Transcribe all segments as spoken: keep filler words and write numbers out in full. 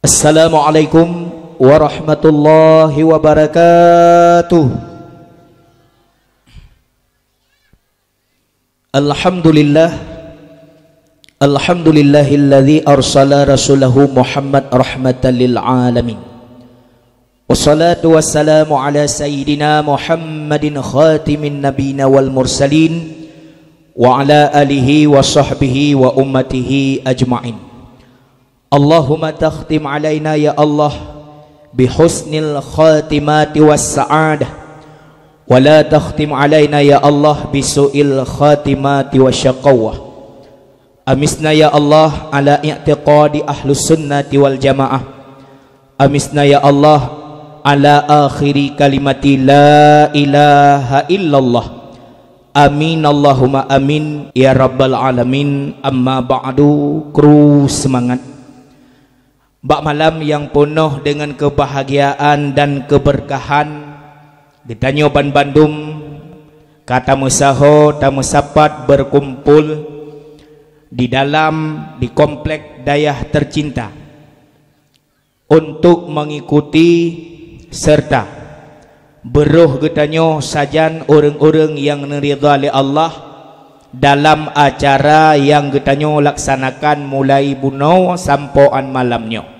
Assalamualaikum warahmatullahi wabarakatuh. Alhamdulillah. Alhamdulillahilladzi arsala rasulahu Muhammad rahmatan lil alamin. Wassalatu wassalamu ala sayyidina Muhammadin khatimin nabiyina wal mursalin wa ala alihi wa sahbihi wa ummatihi ajmain. Allahumma takhtim alaina ya Allah bi husnil khatimati was sa'adah, wa la takhtim alaina ya Allah bi su'il khatimati wasyaqawah. Amisna ya Allah ala i'tiqadi ahlus sunnati wal jamaah. Amisna ya Allah ala akhiri kalimati la ilaha illallah. Amin Allahumma amin ya rabbal alamin. Amma ba'du, kru seumangat. Bak malam nyang peunoh deungon keubahgiaan dan keubeurkahan, geutanyoe banbandum ka tameusaho tameusapat beukumpul di dalam, di komplek dayah teucinta, untuk mengikuti serta beurôh geutanyoe sajan ureuëng-ureuëng nyang neuridha lé Allah dalam acara nyang geutanyoe laksanakan mulai bunoe sampoe 'an malam nyoe.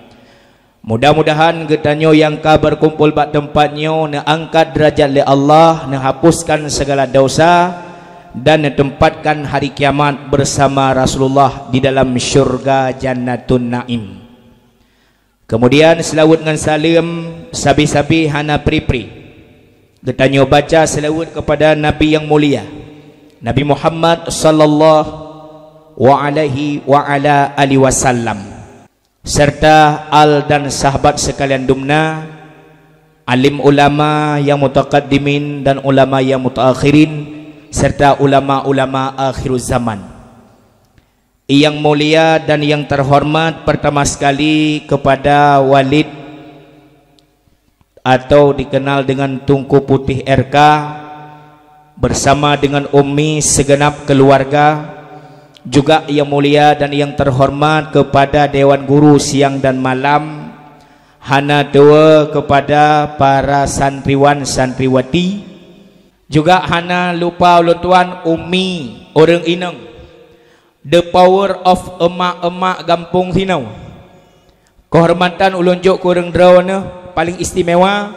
Mudah-mudahan geutanyoe nyang ka beukumpul bak teumpat nyoe neuangkat deurajat lé Allah, neuhapuskan sigala desya, dan neuteupatkan hari kiamat beusama Rasulullah di dalam syurga Jannatun Naim. Keumudian, seulaweuet ngon saleuem sabe-sabe hana pri-pri geutanyoe baca seulaweuet keupada Nabi nyang mulia, Nabi Muhammad sallallahu alaihi wa ala alihi wasallam, serta al dan sahabat seukalian dumna, alim ulama nyang mutaqaddimin dan ulama nyang mutaakhirin, serta ulama-ulama akhiruz zaman. Nyang mulia dan nyang teuhoreumat, peurtama seukali keupada Walid atau dikenal dengan Teungku Putih R K, bersama dengan Ummi, segenap keluarga, juga nyang mulia dan nyang teuhoreumat keupada Dewan Guru siang dan malam, hana tuwoe keupada para santriwan santriwati, juga hana lupa ulôn tuan Ummi, ureuëng inong, the power of emak-emak gampông sinoe. Keuhormatan ulôn jok keu ureuëng droeneuh paléng istimewa.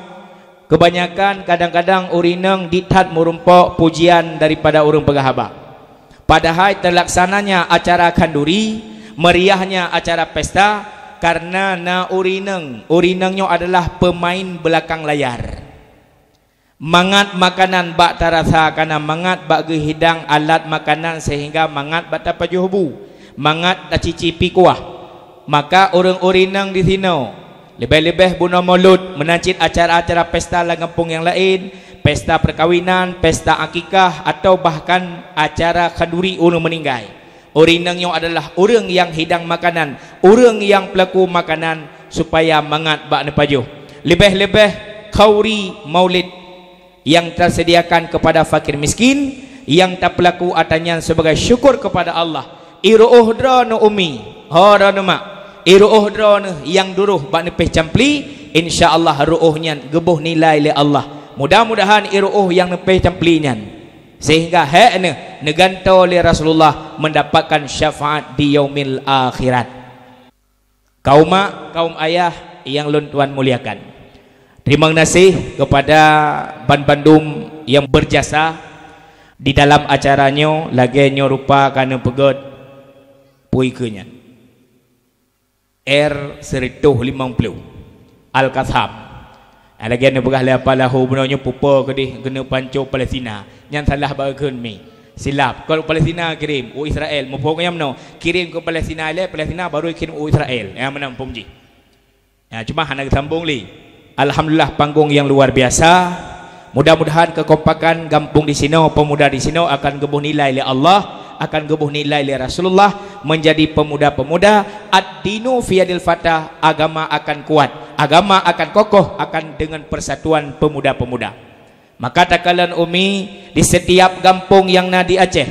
Keubanyakan kadang-kadang ureuëng inong ditat meurumpok pujian daripada ureuëng peugah haba. Padahai teulaksananya acara khanduri, meriahnya acara pesta, karena na ureuëng inong. Ureuëng inong nyoe adalah peumaén beulakang layar. Mangat makanan bak tarasa, kana mangat bak geuhidang alat makanan seuhingga mangat bak tapajoh bu, mangat tacici pikuah. Maka ureuëng-ureuëng inong disinoe, leubeh-leubeh bunoe Maulud, meunan cit acara-acara pesta lam gampông nyang laén, pesta peukawinan, pesta akikah, atau bahkan acara khanduri ureuëng meuninggai. Ureuëng inong nyoe adalah ureuëng nyang hidang makanan, ureuëng nyang peulaku makanan supaya mangat bak neupajoh. Leubeh-leubeh khanduri Maulid nyang taseudiakan keupada fakir miskin, nyang tapeulaku atra nyan sibagai syukur keupada Allah. Ié ruôh droeneuh Ummi, ho droeneuh mak, ié ruôh droeneuh nyang duroh bak neupéh campli, insya Allah ruôh nyan geuboh nilai lé Allah. Mudah-mudahan ié ruôh nyang neupéh campli nyan sehingga hék neuh neugantoe lé Rasulullah mendapatkan syafaat di yaumil akhirat. Kaum mak, kaum ayah nyang lôn tuan muliakan, teurimong gaséh keupada banbandum nyang beurjasa di dalam acara nyoe. Lagée nyoe rupa ka neupeugét peue keu nyan. R seratus limong puluh, Al-Qatham. Lagée neupeugah lé Apa Lahu bunoe nyoe, pupo keudeh keuneuk pancok Palestina. Nyan salah bak kheun mi. Silap. Kon Palestina kirém u Israel. Muphom nyang meunoe. Kirém keu Palestina ilée, Palestina baru kirém u Israel. Nyang meunan phom jih. Ya, cuma hana geusambong lé. Alhamdulillah, panggung yang luar biasa. Mudah-mudahan kekompakan gampông di sinoe, pemuda di sinoe akan geuboh nilai lé Allah, akan geuboh nilai lé Rasulullah, menjadi pemuda-pemuda, ad-dinu fi yadil fatah, agama akan kuat, agama akan kokoh, akan dengan persatuan pemuda-pemuda. Maka takalon Umi di setiap gampông nyang na di Aceh.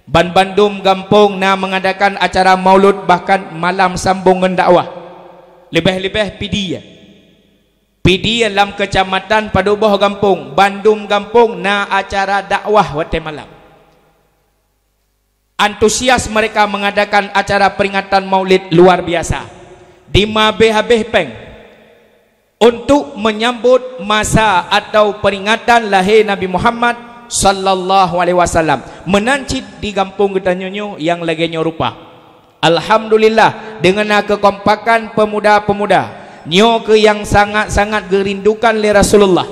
Banbandum gampông na mengadakan acara maulud, bahkan malam sambong ngon dakwah. Leubeh-leubeh Pidie. Pidie lam keucamatan padub boh gampông, bandum gampông na acara dakwah watée malam. Antusias mereka mengadakan acara peringatan Maulid luar biasa. Dimabeh-habeh péng untuk menyambut masa atau peringatan lahé Nabi Muhammad sallallahu alaihi wasallam. Meunan cit di gampông geutanyoe nyoe nyang lagée nyoe rupa. Alhamdulillah, deungon na keukompakan pemuda-pemuda, nyoe keuh nyang sangat-sangat geurindukan lé Rasulullah.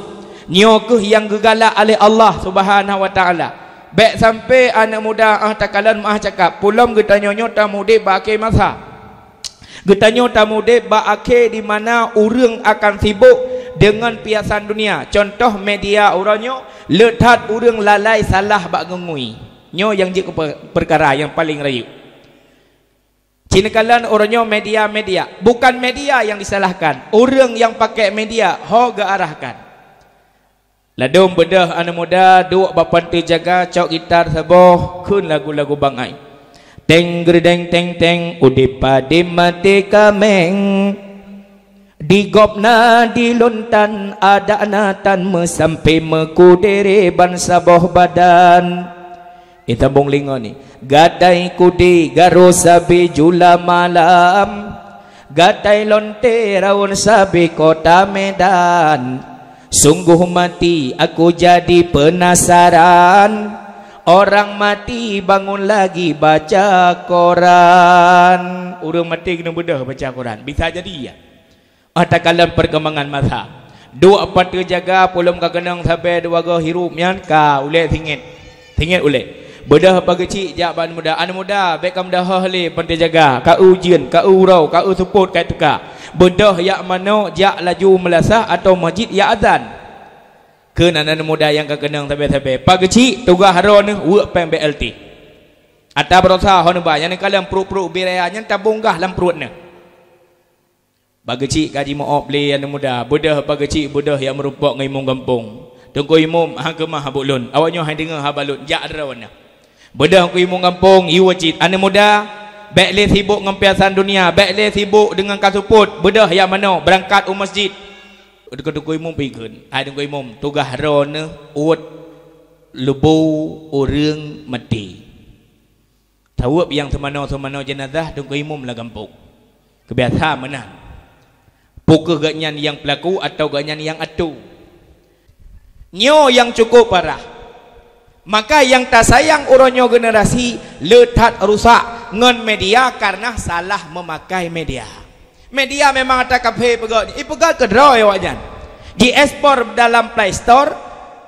Nyoe keuh nyang geugalak lé Allah Subhanahu wa Taala. Bék sampoe aneuk muda, ah, takalon meuah cakap, peulom geutanyoe nyoe tamudeb bak akhé masa. Geutanyoe tamudeb bak akhé di mana ureuëng akan sibok deungon piasan dunia. Contoh media uroe nyoe, le that ureuëng lalai salah bak ngeungui. Nyoe nyang jeuet keu pe-, peukara nyang paleng rayeuk. Ci neukalon uroe nyoe media-media, bukan media nyang disalahkan, ureuëng nyang pakai media ho geuarahkan. Ladôm beudôh aneuk muda duek bak panti jaga, cok gitar saboh, kheun lagu-lagu bangai. Teng geureudeng teng teng, udeb padé maté kaméng. Di gob na di lôn tan, adak na tan, meusampé meukudere ban saboh badan. Itambong lingo ni. Gatai kudi garo sabe jula malam, gatai lonte raun sabe kota Medan. Sungguh mati aku jadi penasaran, orang mati bangun lagi baca koran. Ureuëng maté keuneuk beudôh baca koran. Bisa jadi ya. Ah, takalon perkembangan masa. Duek pat teujaga, peulom ka keunong sabe dua goe hirup nyan ka ulée singét. Singét ulée. Beudôh pageuchik jak bak aneuk muda. Aneuk muda, bék ka meudahoh lé pat teujaga. Ka ujeuen, ka uroe, ka useupôt, ka tuka. Beudôh jak manok, jak laju meulasah atau masjid jak azan. Kheun aneuk muda nyang ka keunong sabe-sabe. Pageuchik, tugaih droeneuh weuek péng B L T. Ata baroesa hon neuba, nyang neukalon pruet-pruet ubé raya nyan tabonggah lam pruet neuh. Pageuchik ka jimeu'ob lé aneuk muda, beudôh pageuchik beudôh nyang meurumpok ngon imum gampông. Teungku imum, han keumah buet lôn, awaknyoe han deungoe haba lôn, jak droeneuh. Beudôh teungku imum gampông, yue cit, aneuk muda, bék lé sibok ngon piasan dunia, bék lé sibok deungon ka seupôt, beudôh jak manok, beurangkat u masjid. Teungku imum pih kheun, hai teungku imum, tugaih droeneuh uet lubô ureuëng maté. Taweueb nyang seumanoe-seumanoe jeunazah teungku imum lam gampông. Keubiasa meunan. Peu kheueh gobnyan nyang peulaku atawa gobnyan nyang atoe. Nyoe nyang cukup parah. Maka nyang tasayang uroe nyoe generasi le that rusak ngon media kareuna salah meumakai media. Media memang ata kaphé peugöt, ipeugöt keudroe awaknyan. Diekspor dalam Play Store,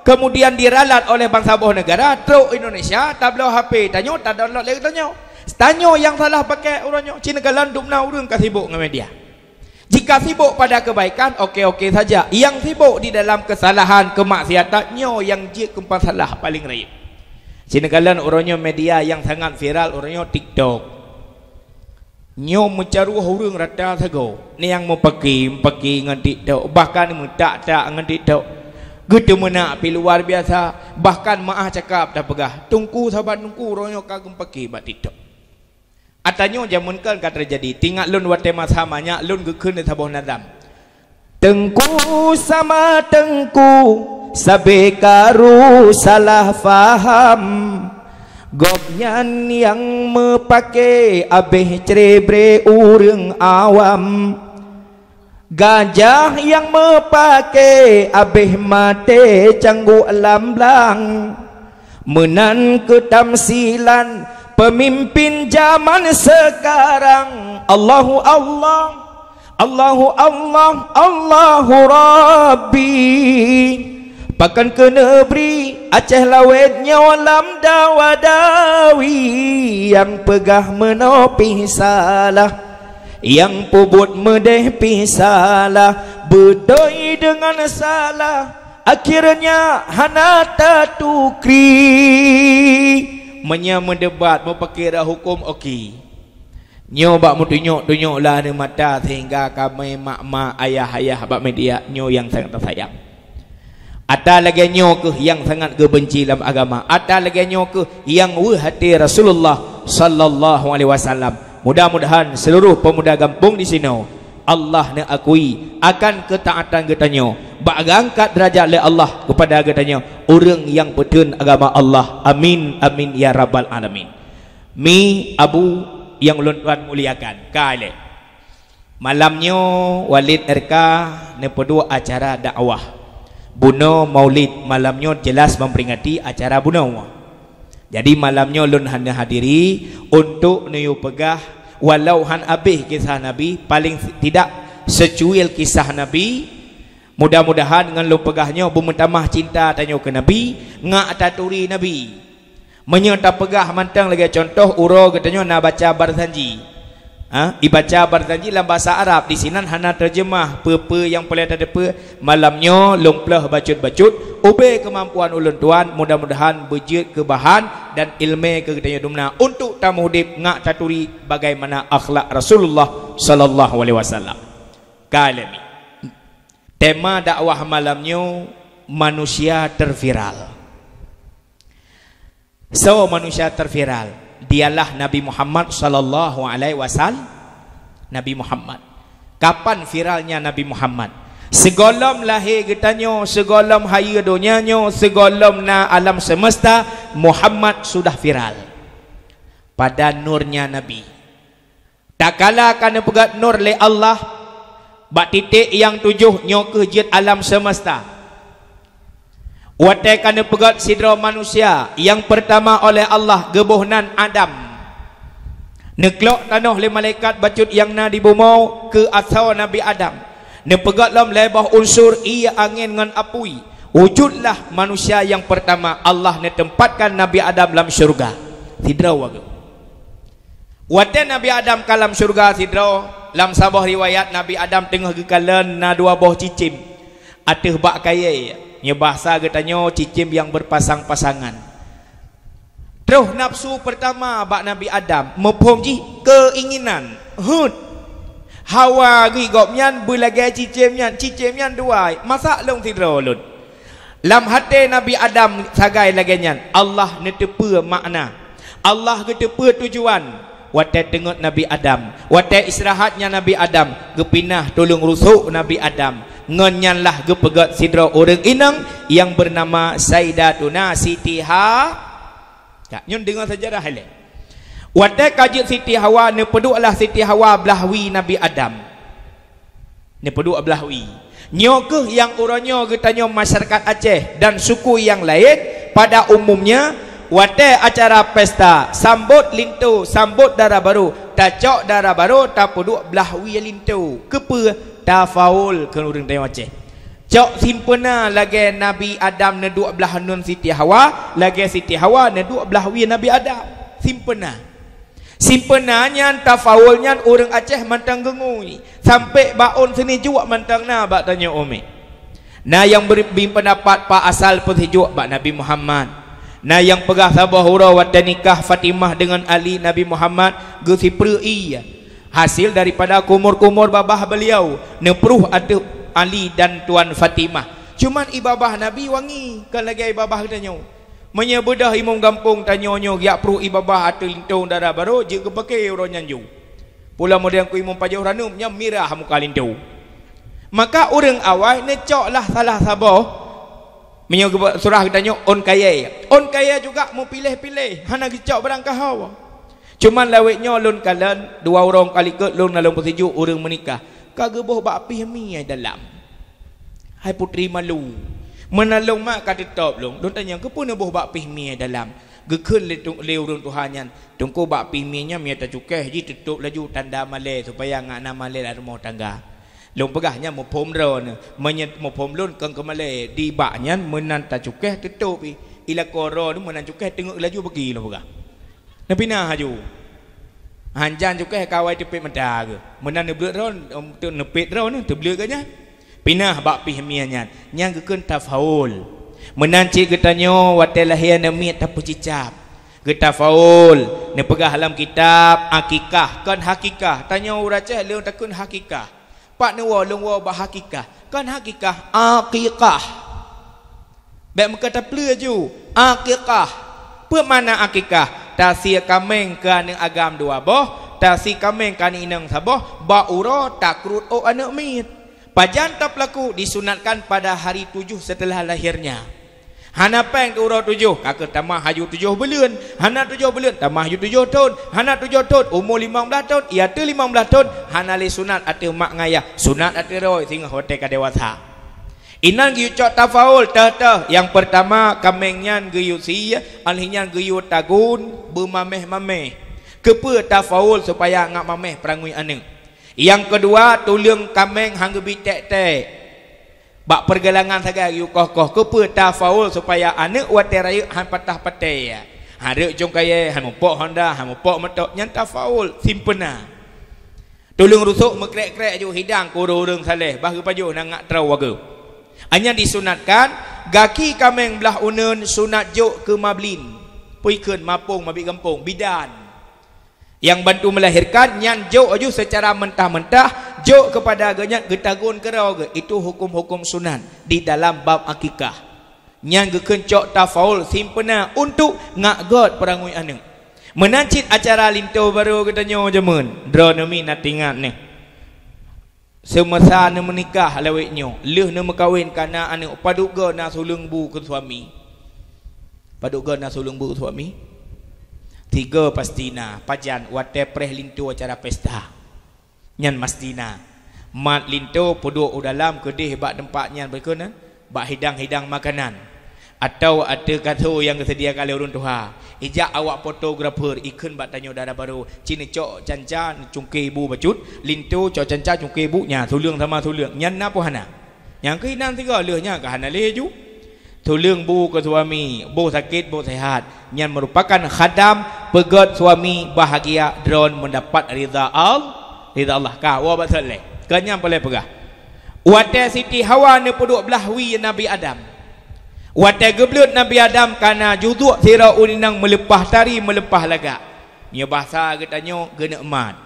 kemudian diralat oleh bansaboh negara, trok Indonesia, tabloe H P tanyoe, tadownload lé geutanyoe. Tanyoe nyang salah pakai uroe nyoe, ci neukalon dum na ureuëng ka sibok ngon media. Jika sibok pada kebaikan, oke-oke saja. Nyang sibok di dalam kesalahan, kemaksiatan, nyoe nyang jeuet keu masalah paleng rayeuk. Ci neukalon uroe nyoe media nyang sangat viral uroe nyoe TikTok. Nyoe meucaroh ureuëng rata sagoe. Nyang meupaké, meupaké ngon TikTok, bahkan meutak-tak ngon TikTok. Geuteumeunak pih luar biasa, bahkan meu'ah cakap tapeugah, teungku saban teungku uroe nyoe ka geumeupaké bak TikTok. Ata nyoe jameun kon ka teujadi, tingat lôn watée masa manyak lôn geukheun lé saboh nazam. Teungku sama teungku, sabe karu salah faham. Gobnyan nyang meupaké abéh cre-bre ureuëng awam. Gajah nyang meupaké abéh maté cangguek lam blang. Meunan keutamsilan peumimpin jaman seukarang. Allahu Allah, Allahu Allah, Allahu Rabbi. Pakon keuneubri Aceh lawét nyoe lam dawa-dawi, nyang peugah meunoe pih salah, nyang peubuet meudeh pih salah, beutôi deungon salah. Akhirnya hana tatukri. Meunyoe meudebat, meupaké rot huköm, oke. Nyoe bak meutunyok-tunyok lah aneuk mata sehingga kamoe mak-mak, ayah-ayah bak media nyoe nyang sangat tasayang. Ata lagée nyoe kheueh nyang sangat geubenci lam agama. Ata lagée nyoe kheueh nyang weueh até Rasulullah sallallahu alaihi wasallam. Mudah-mudahan seluruh pemuda gampông di sinoe Allah neuakui akan keutaatan geutanyoe, bak geuangkat deurajat lé Allah keupada geutanyoe ureuëng nyang peutheun agama Allah. Amin, amin, ya rabbal alamin. Mi, Abu nyang ulôn tuan muliakan, ka ilée. Malam nyoe Walid R K neupeuduek acara dakwah. Bunoe Maulid, malam nyoe jeulaih memperingati acara bunoe. Jadi malam nyoe lôn hana hadiri untuk neuyue peugah, walau han abéh kisah Nabi, paling tidak secuil kisah Nabi. Mudah-mudahan ngon lôn peugah nyoe beumeutamah cinta tanyoe keu Nabi, ngak taturi Nabi. Meunyoe tapeugah mantong lagée cuntoh, uroe geutanyoe na baca Barzanji. Ha? Ibaca Barzanji lam basa Arab, di sinan hana teujeumah peue-peue nyang peureulée tateupeue. Malam nyoe lôn plôh bacut-bacut, ubé keumampuan ulôn tuan, mudah-mudahan beujeuet keu bahan dan iéleumé keu geutanyoe dumna untuk tamuhdeb ngak taturi bagaimana akhlak Rasulullah sallallahu alaihi wasallam. Ka ilée mi. Tema dakwah malam nyoe, manusia terviral. Soe manusia terviral? Dialah Nabi Muhammad sallallahu alaihi wasallam. Nabi Muhammad. Kapan viralnya Nabi Muhammad? Sigohlom lahé geutanyoe, sigohlom hayeue donya nyoe, sigohlom na alam semesta, Muhammad sudah viral. Pada nurnya Nabi. Takala ka neupeugét nur lé Allah, bak titék nyang tujoh nyoe kheueh jeuet alam semesta. Watée ka neupeugét sidroe manusia nyang peurtama oleh Allah geuboh nan Adam. Neuklok tanoh lé malaikat bacut nyang na di bumoe keu asoe Nabi Adam. Neupeugét lom lhée boh unsur ié, angén ngon apui. Wujudlah manusia nyang peurtama, Allah neuteumpatkan Nabi Adam lam syeuruga. Sidroe wagoe. Watée Nabi Adam ka lam syeuruga sidroe, lam saboh riwayat Nabi Adam teungoh geukalon na dua boh cicém ateueh bak kayée, nyoe bahasa geutanyoe cicém nyang beurpasang-pasangan. Troh nafsu peurtama bak Nabi Adam, muphom jih keuinginan, heuet. Hawa geuh gobnyan beulagée cicém nyan, cicém nyan dua, masak lôn sidroe lôn. Lam até Nabi Adam sagai lagée nyan, Allah neuteupeue makna. Allah geuteupeue tujuan. Watée teungeut Nabi Adam, watée istirahatnya Nabi Adam, geupinah tuleueng rusok Nabi Adam. Ngon nyan lah geupeugét sidroe ureuëng inong nyang beunama Saidatuna Siti Ha-, ka, nyoe deungoe seujarah ilée. Watée ka jeuet Siti Hawa, neupeudueklah Siti Hawa blah wie Nabi Adam. Neupeuduek blah wie. Nyoe kheueh nyang uroe nyoe geutanyoe masyarakat Aceh dan suku nyang laén pada umumnya, watée acara pesta, sambot linto, sambot dara barô, tacok dara barô, tapeuduek blah wie linto. Keupeue? Tafaul keu ureuëng tanyoe Aceh. Cok simpeuna lagée Nabi Adam neuduek blah nun Siti Hawa, lagée Siti Hawa neuduek blah wie Nabi Adam. Simpeuna. Simpeuna nyan, tafaul nyan ureuëng Aceh mantong geungui, sampoe bak ôn seunijuek mantong na bak tanyoe umiek. Na nyang bri-, bri peundapat peue asal peusijuek bak Nabi Muhammad. Na nyang peugah saboh uroe watée nikah Fatimah deungon Ali, Nabi Muhammad geusipreuh ié. Hasil daripada kumur-kumur babah beliau neupruh ateueh Ali dan Tuan Fatimah. Cuman ié babah Nabi wangi, kon lagée ié babah geutanyoe. Meunyoe beudôh imum gampông tanyoe nyoe geujak pruh ié babah ateueh lintong dara barô, jeuet geupake uroe nyan ju. Pula modél Teungku Imum Pajoh Ranub nyan mirah muka lintong. Maka ureuëng awai neucok lah salah saboh. Meunyoe geuba-, surah geutanyoe ôn kayée. Ôn kayée juga meupiléh-piléh, hana geucok barang kaho. Cuman lawét nyoe lôn kalon, dua uroe ka likot lôn na lôn peusijuek ureuëng meunikah. Ka geuboh bak pih mie dalam. Hai putri malu. Meunan lôn mak ka teutôb lôn, lôn tanyong, "Keupeue neuboh bak pih mie dalam?" Geukheun lé tu-, lé ureuëng tuha nyan, "Teungku, bak pih mie nyan mie tacukéh jih teutôb laju tanda malée supaya ngak na malée lam rumoh tangga." Lôn peugah nyan muphom droeneuh, meunyoe muphom lôn kon keu malée, di bak nyan meunan tacukéh teutôb i, i lakoe droeneuh meunan cukéh teungeuk laju bagi lôn peugah. Neupinah laju. Hanjan cukéh ka awai teupét mata geuh. Meunan neubleuet droe, em, teu-, neupét droe nyan, teubleuet geuh nyan. Pinah bak pih mie nyan. Nyan geukheun tafaul. Meunan cit geutanyoe watée lahé aneuk miet tapeucicab. Geutafaul. Neupeugah lam kitab akikah, kon hakikah. Tanyoe ureuëng Aceh lôn takheun hakikah. Pat neuwoe lôn woe bak hakikah. Kon hakikah, aqiqah. Bék meukeutapleue ju, aqiqah. Peue makna aqiqah? Tasie kaméng keu aneuk agam dua boh, Tasi kaméng ka inong saboh, bak uroe takrot ôk aneuk miet. Pajan tapeulaku? Disunatkan pada hari tujuh setelah lahirnya. Hana péng uroe tujoh, ka keuh tamah aju tujoh buleuen. Hana tujoh buleuen, tamah aju tujoh thon. Hana tujoh thon, umu limong blaih thon. Ié ateueh limong blaih thon, hana lé sunat ateueh mak ngon ayah. Sunat ateueh droe singoh watée ka dewasa. Inan geuyue cok tafaul teuh-teuh. Nyang peurtama, kaméng nyan geuyue sie, óh lheueh nyan geuyue tagun, beumameh-mameh. Keupeue tafaul? Supaya ngat mameh peurangui aneuk. Nyang keudua, tuleueng kaméng han geubi ték-ték. Bak peurgeulangan sagai geuyue koh-koh. Keupeue tafaul? Supaya aneuk watée rayeuk han patah patéh. Han reuek cong kayée, han mupok honda, han mupok moto, nyan tafaul, simpena. Tuleueng rusok meukrek-krek ju hidang keu ureuëng-ureuëng saleh, bah geupajoh na ngat troe wagoe. Nyan disunatkan, gaki kaméng blaih uneuen sunat jok keu mablin. Peue ikheun mapong mabi gampông, bidan. Nyang bantu melahirkan, nyan jok aju seucara mentah-mentah, jok keupada geuh nyan geutagun keudroe geuh. Itu huköm-huköm sunat di dalam bab akikah. Nyan geukheun cok tafaul simpena untuk ngat göt peurangui aneuk. Meunan cit acara linto barô geutanyoe jameun, droeneuh mi na teuingat neuh. Seumasa neumeunikah lawét nyoe, lheueh neumeukawen ka na aneuk, padub goe na suleueng bu keu suami? Padub goe na suleueng bu keu suami? Tiga pasti na, pajan watée preh linto acara pesta. Nyan mastina. Mat linto peuduek u dalam keudeh bak teumpat nyan beukeue na, bak hidang-hidang makanan. Atawa ateueh kaso nyang geuseudiakan lé ureuëng tuha. Ijak awak fotografer ikheun bak tanyoe dara barô, ci neucok canca neucungke bu bacut, linto cok canca cungke bu nyan, suleueng sama suleueng. Nyan na peue hana? Nyang keuh inan sigoe lheueh nyan ka hana lé ju. Tuleueng bu keu suami, boh sakét boh sehat, nyan meurupakan khadam peugöt suami bahagia droen meudapat ridha Al-, ridha Allah. Ka, woe bak sot lé. Keu nyang paleng peugah. Watée Siti Hawa neupeuduek blaih wie Nabi Adam. Watée geubleuet Nabi Adam ka na juduek sidroe ureuëng inong meuleupah tari, meuleupah lagak. Nyoe basa geutanyoe geuneuk mat.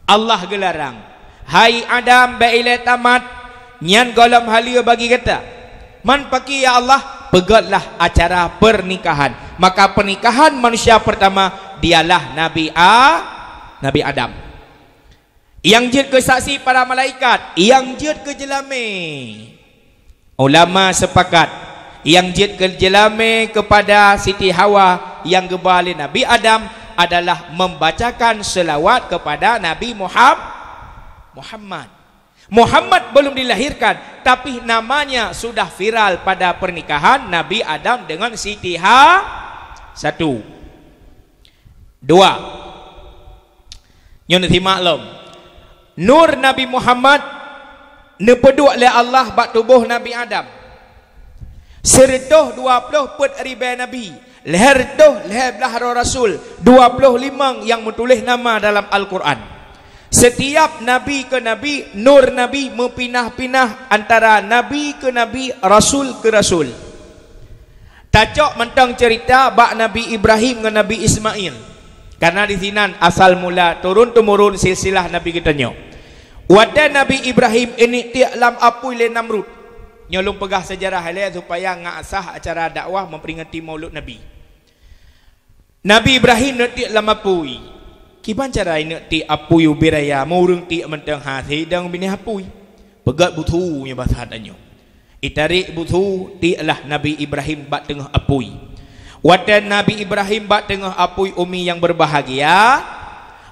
Allah geularang, "Hai Adam, bék ilée tamat, nyan gohlom haleue bagi gata." "Man pakri ya Allah?" "Peugötlah acara pernikahan." Maka pernikahan manusia pertama dialah Nabi A-, Nabi Adam. Nyang jeuet keu saksi para malaikat, nyang jeuet keu jeulamé. Ulama sepakat, nyang jeuet keu jeulamé keupada Siti Hawa nyang geuba lé Nabi Adam adalah membacakan selawat kepada Nabi Muham-, Muhammad. Muhammad belum dilahirkan, tapi namanya sudah viral pada pernikahan Nabi Adam dengan Siti Ha-, satu. Dua. Nyoe neusimak lom. Nur Nabi Muhammad neupeuduek lé Allah bak tuboh Nabi Adam. Sireutôh dua ploh peuet ribée nabi, lhée reutôh lhée blaih droe rasul, dua ploh limong nyang meutuléh nama dalam Al-Qur'an. Setiap nabi keu nabi, nur Nabi meupinah-pinah antara nabi keu nabi, rasul keu rasul. Tacok mantong ceurita bak Nabi Ibrahim ngon Nabi Ismail. Karena disinan asal mula turun-temurun silsilah Nabi geutanyoe. Watée Nabi Ibrahim ineuk tiek lam apui lé Namrud. Nyoe lôn peugah seujarah ilée supaya ngat sah acara dakwah memperingati Maulud Nabi. Nabi Ibrahim neuk tiek lam apui. Kiban cara ineuk tiek apui ubé raya, meu ureuëng tiek mantong hase dong binéh apui. Peugöt busu nyoe basa tanyoe. Itarek busu, tieklah Nabi Ibrahim bak teungoh apui. Watée Nabi Ibrahim bak teungoh apui, umi nyang berbahagia,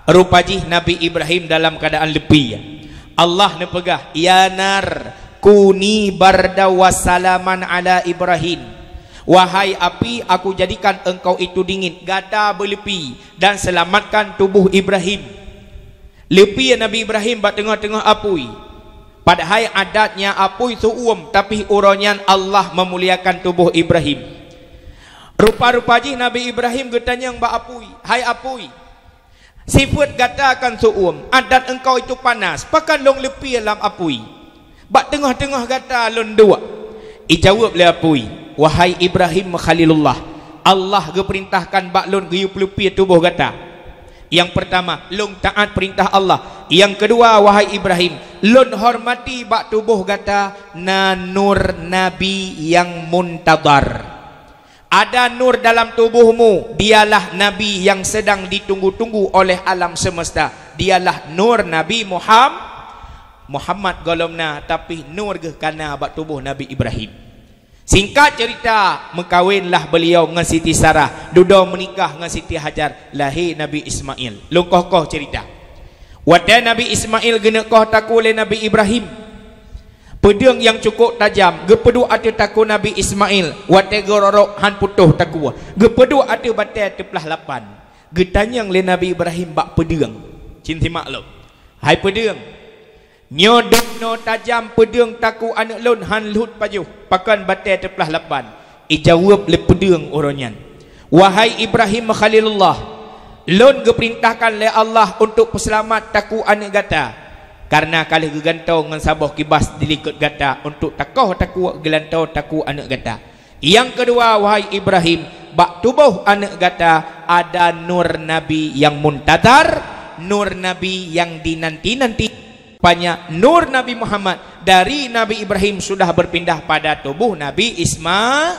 rupa jih Nabi Ibrahim dalam keuadaan leupie. Allah neupeugah, "Ya nar, kuni barda wa salaman ala Ibrahim." Wahai api, aku jadikan engkau itu dingin, gata beuleupie, dan selamatkan tubuh Ibrahim. Leupie Nabi Ibrahim bak teungoh-teungoh apui. Padahai adatnya apui seu-uem, tapi uroe nyan Allah meumuliakan tuboh Ibrahim. Rupa-rupa jih Nabi Ibrahim geutanyong bak apui, "Hai apui, sifeuet gata kan seu-uem, adat engkau itu panas, pakon lôn leupie lam apui? Bak teungoh-teungoh gata lôn duek." Ijaweueb lé apui, "Wahai Ibrahim Khalilullah, Allah geupeurintahkan bak lôn geuyue peuleupie tuboh gata. Nyang peurtama, lôn taát peurintah Allah. Nyang keudua, wahai Ibrahim, lôn hormati bak tuboh gata na nur Nabi nyang muntadhar. Ada nur dalam tubuhmu, dialah Nabi yang sedang ditunggu-tunggu oleh alam semesta. Dialah nur Nabi Muham-, Muhammad gohlom na, tapi nur geuh ka na bak tuboh Nabi Ibrahim. Singkat cerita, meukawenlah beliau ngon Siti Sarah, dudoe meunikah ngon Siti Hajar, lahé Nabi Ismail. Lôn koh-koh cerita. Watée Nabi Ismail geuneuk koh takue lé Nabi Ibrahim, peudeueng nyang cukôp tajam geupeuduek ateueh takue Nabi Ismail, watée geurok-rok han putôh takue, geupeuduek ateueh batée teuplah lapan. Geutanyong lé Nabi Ibrahim bak peudeueng, cit simak lom, "Hai peudeueng, nyoe deuh noe tajam peudeueng takue aneuëk lôn han lhot pajoh, pakon batée teuplah lapan?" Ijaweueb lé peudeueng uroe nyan, "Wahai Ibrahim Khalilullah, lôn geupeurintahkan lé Allah untuk peuseulamat takue aneuëk gata, kareuna ka lheueh geugantoe ngon saboh kibas di likot gata untuk takoh takue geulantoe takue aneuëk gata. Nyang keudua, wahai Ibrahim, bak tuboh aneuëk gata ada nur Nabi nyang muntazar, nur Nabi nyang dinanti-nanti. Rupanya nur Nabi Muhammad dari Nabi Ibrahim sudah berpindah pada tuboh Nabi Isma."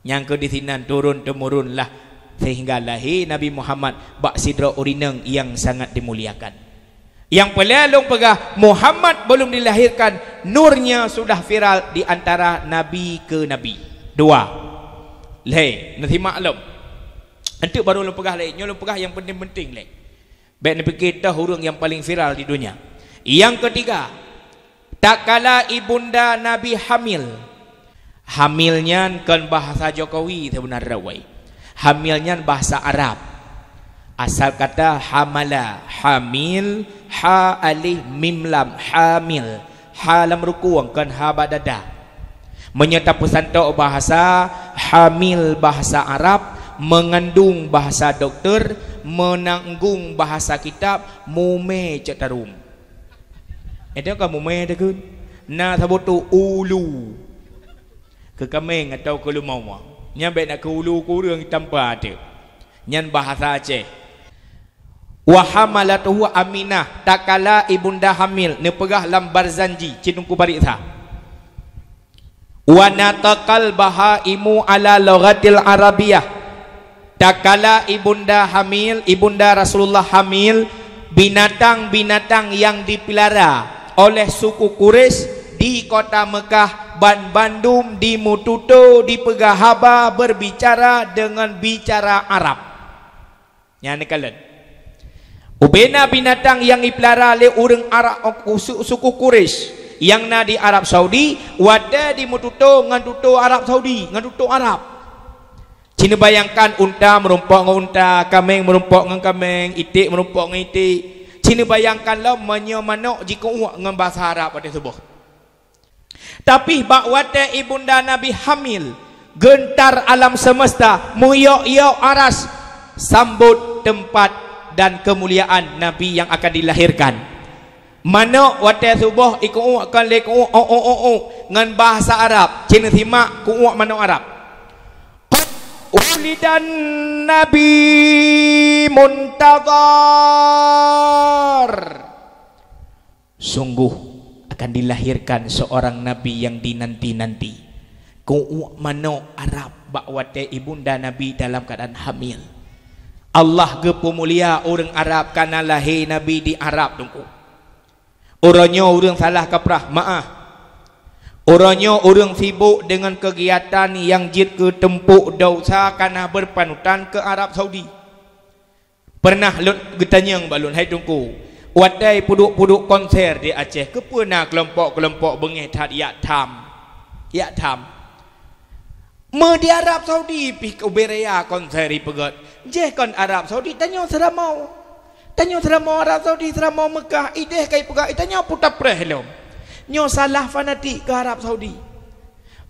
Nyang keu disinan turun-temurun lah sehingga lahé Nabi Muhammad bak sidroe ureuëng inong nyang sangat dimuliakan. Nyang peureulée lôn peugah, Muhammad belum dilahirkan, nurnya sudah viral di antara nabi ke nabi. Dua. Lhée, neusimak lom. Enteuk baru lôn peugah lé, nyoe lôn peugah nyang penting-penting lé. Bék neupike toh ureuëng nyang paleng viral di donya. Nyang keutiga, tatkala ibunda Nabi hamil. Hamil nyan kon bahasa Jokowi sebenarnya, wai. Hamil nyan bahasa Arab. Asal kata hamala, hamil, ha alif mim lam, hamil. Ha lam rukung, kon ha bak dada. Meunyoe tapeusantok bahasa, hamil bahasa Arab, mengandung bahasa doktor, menanggung bahasa kitab, mumé cok tarum. Itu kan mumé takheun. Na saboh tu ulu. Keu kaméng atawa keu leumo. Nyan bék na keu ulu keu ureuëng tampa teuk. Nyan bahasa Aceh. Wa hamalatuhu Aminah, tatkala ibunda hamil, neupeugah lam Barzanji, cit Teungku paréksa. Wa nataqal bahaimu ala lughatil Arabiyyah. Tatkala ibunda hamil, ibunda Rasulullah hamil, binatang-binatang yang dipelihara oleh suku Quraisy di kota Mekah, banbandum dimeututoe, dipeugah haba, berbicara dengan bicara Arab. Nyan neukalon. Ubena binatang nyang jipeulara lé ureuëng Arab, su-, suku Quraisy nyang na di Arab Saudi, watée jimeututoe ngon tutoe Arab Saudi, ngon tutoe Arab. Ci neubayangkan unta meurumpok ngon unta, kaméng meurumpok ngon kaméng, iték meurumpok ngon iték. Ci neubayangkan lom meunyoe manok jikeuuek ngon bahasa Arab watée suboh. Tapi bak watée ibunda Nabi hamil, geuntar alam semesta, meuyok-yok aras, sambot teumpat dan keumuliaan Nabi nyang akan dilahirkan. Manok watée suboh jikeuuek kon lé keuuek, "Uk, uk, uk, uk," ngon bahasa Arab, ci neusimak keuuek manok Arab. "Qad wulidan Nabi muntadhar." Sungguh akan dilahirkan seorang nabi yang dinanti-nanti. Keuuek manok Arab bak watée ibunda Nabi dalam keadaan hamil. Allah geupeumulia ureuëng Arab kareuna lahé Nabi di Arab, Teungku. Uroe nyoe ureuëng salah kaprah, meu'ah. Uroe nyoe ureuëng sibok deungon keugiatan nyang jeuet keu tumpôk desya kareuna beupanutan keu Arab Saudi. Peureunah lôn geutanyong bak lôn, "Hai Teungku, watée peuduek-peuduek konser di Aceh, keupeue na keulompok-keulompok beungéh that jak tham? Jak tham? Meu di Arab Saudi pih ubé raya konser jipeugét. Jéh kon Arab Saudi, tanyoe seuramoe. Tanyoe seuramoe Arab Saudi, seuramoe Meukah, idéh ka jipeugét, tanyoe peue tapreh lom. Nyoe salah fanatik keu Arab Saudi."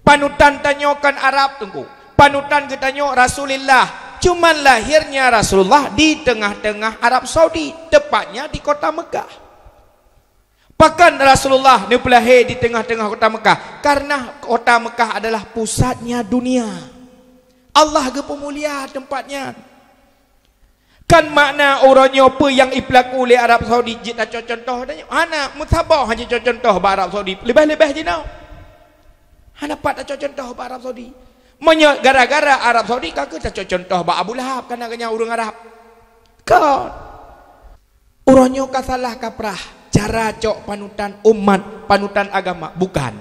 Panutan tanyoe kon Arab, Teungku. Panutan geutanyoe Rasulullah. Cuman lahirnya Rasulullah di tengah-tengah Arab Saudi, tepatnya di kota Mekah. Pakon Rasulullah neupeulahé di tengah-tengah kota Mekah? Karena kota Mekah adalah pusatnya dunia. Allah geupeumulia tempat nyan. Kan makna uroe nyoe peue nyang jipeulaku lé Arab Saudi jeuet tacok cuntoh tanyoe? Hana, meusaboh hana jicok cuntoh bak Arab Saudi, leubeh-leubeh jinoe. Hana pat tacok cuntoh bak Arab Saudi. Meunyoe gara-gara Arab Saudi, ka kheueh tacok contoh bak Abu Lahab, kana geuhnyan ureuëng Arab. Kon. Uroe nyoe ka salah kaprah cara cok panutan umat, panutan agama. Bukan.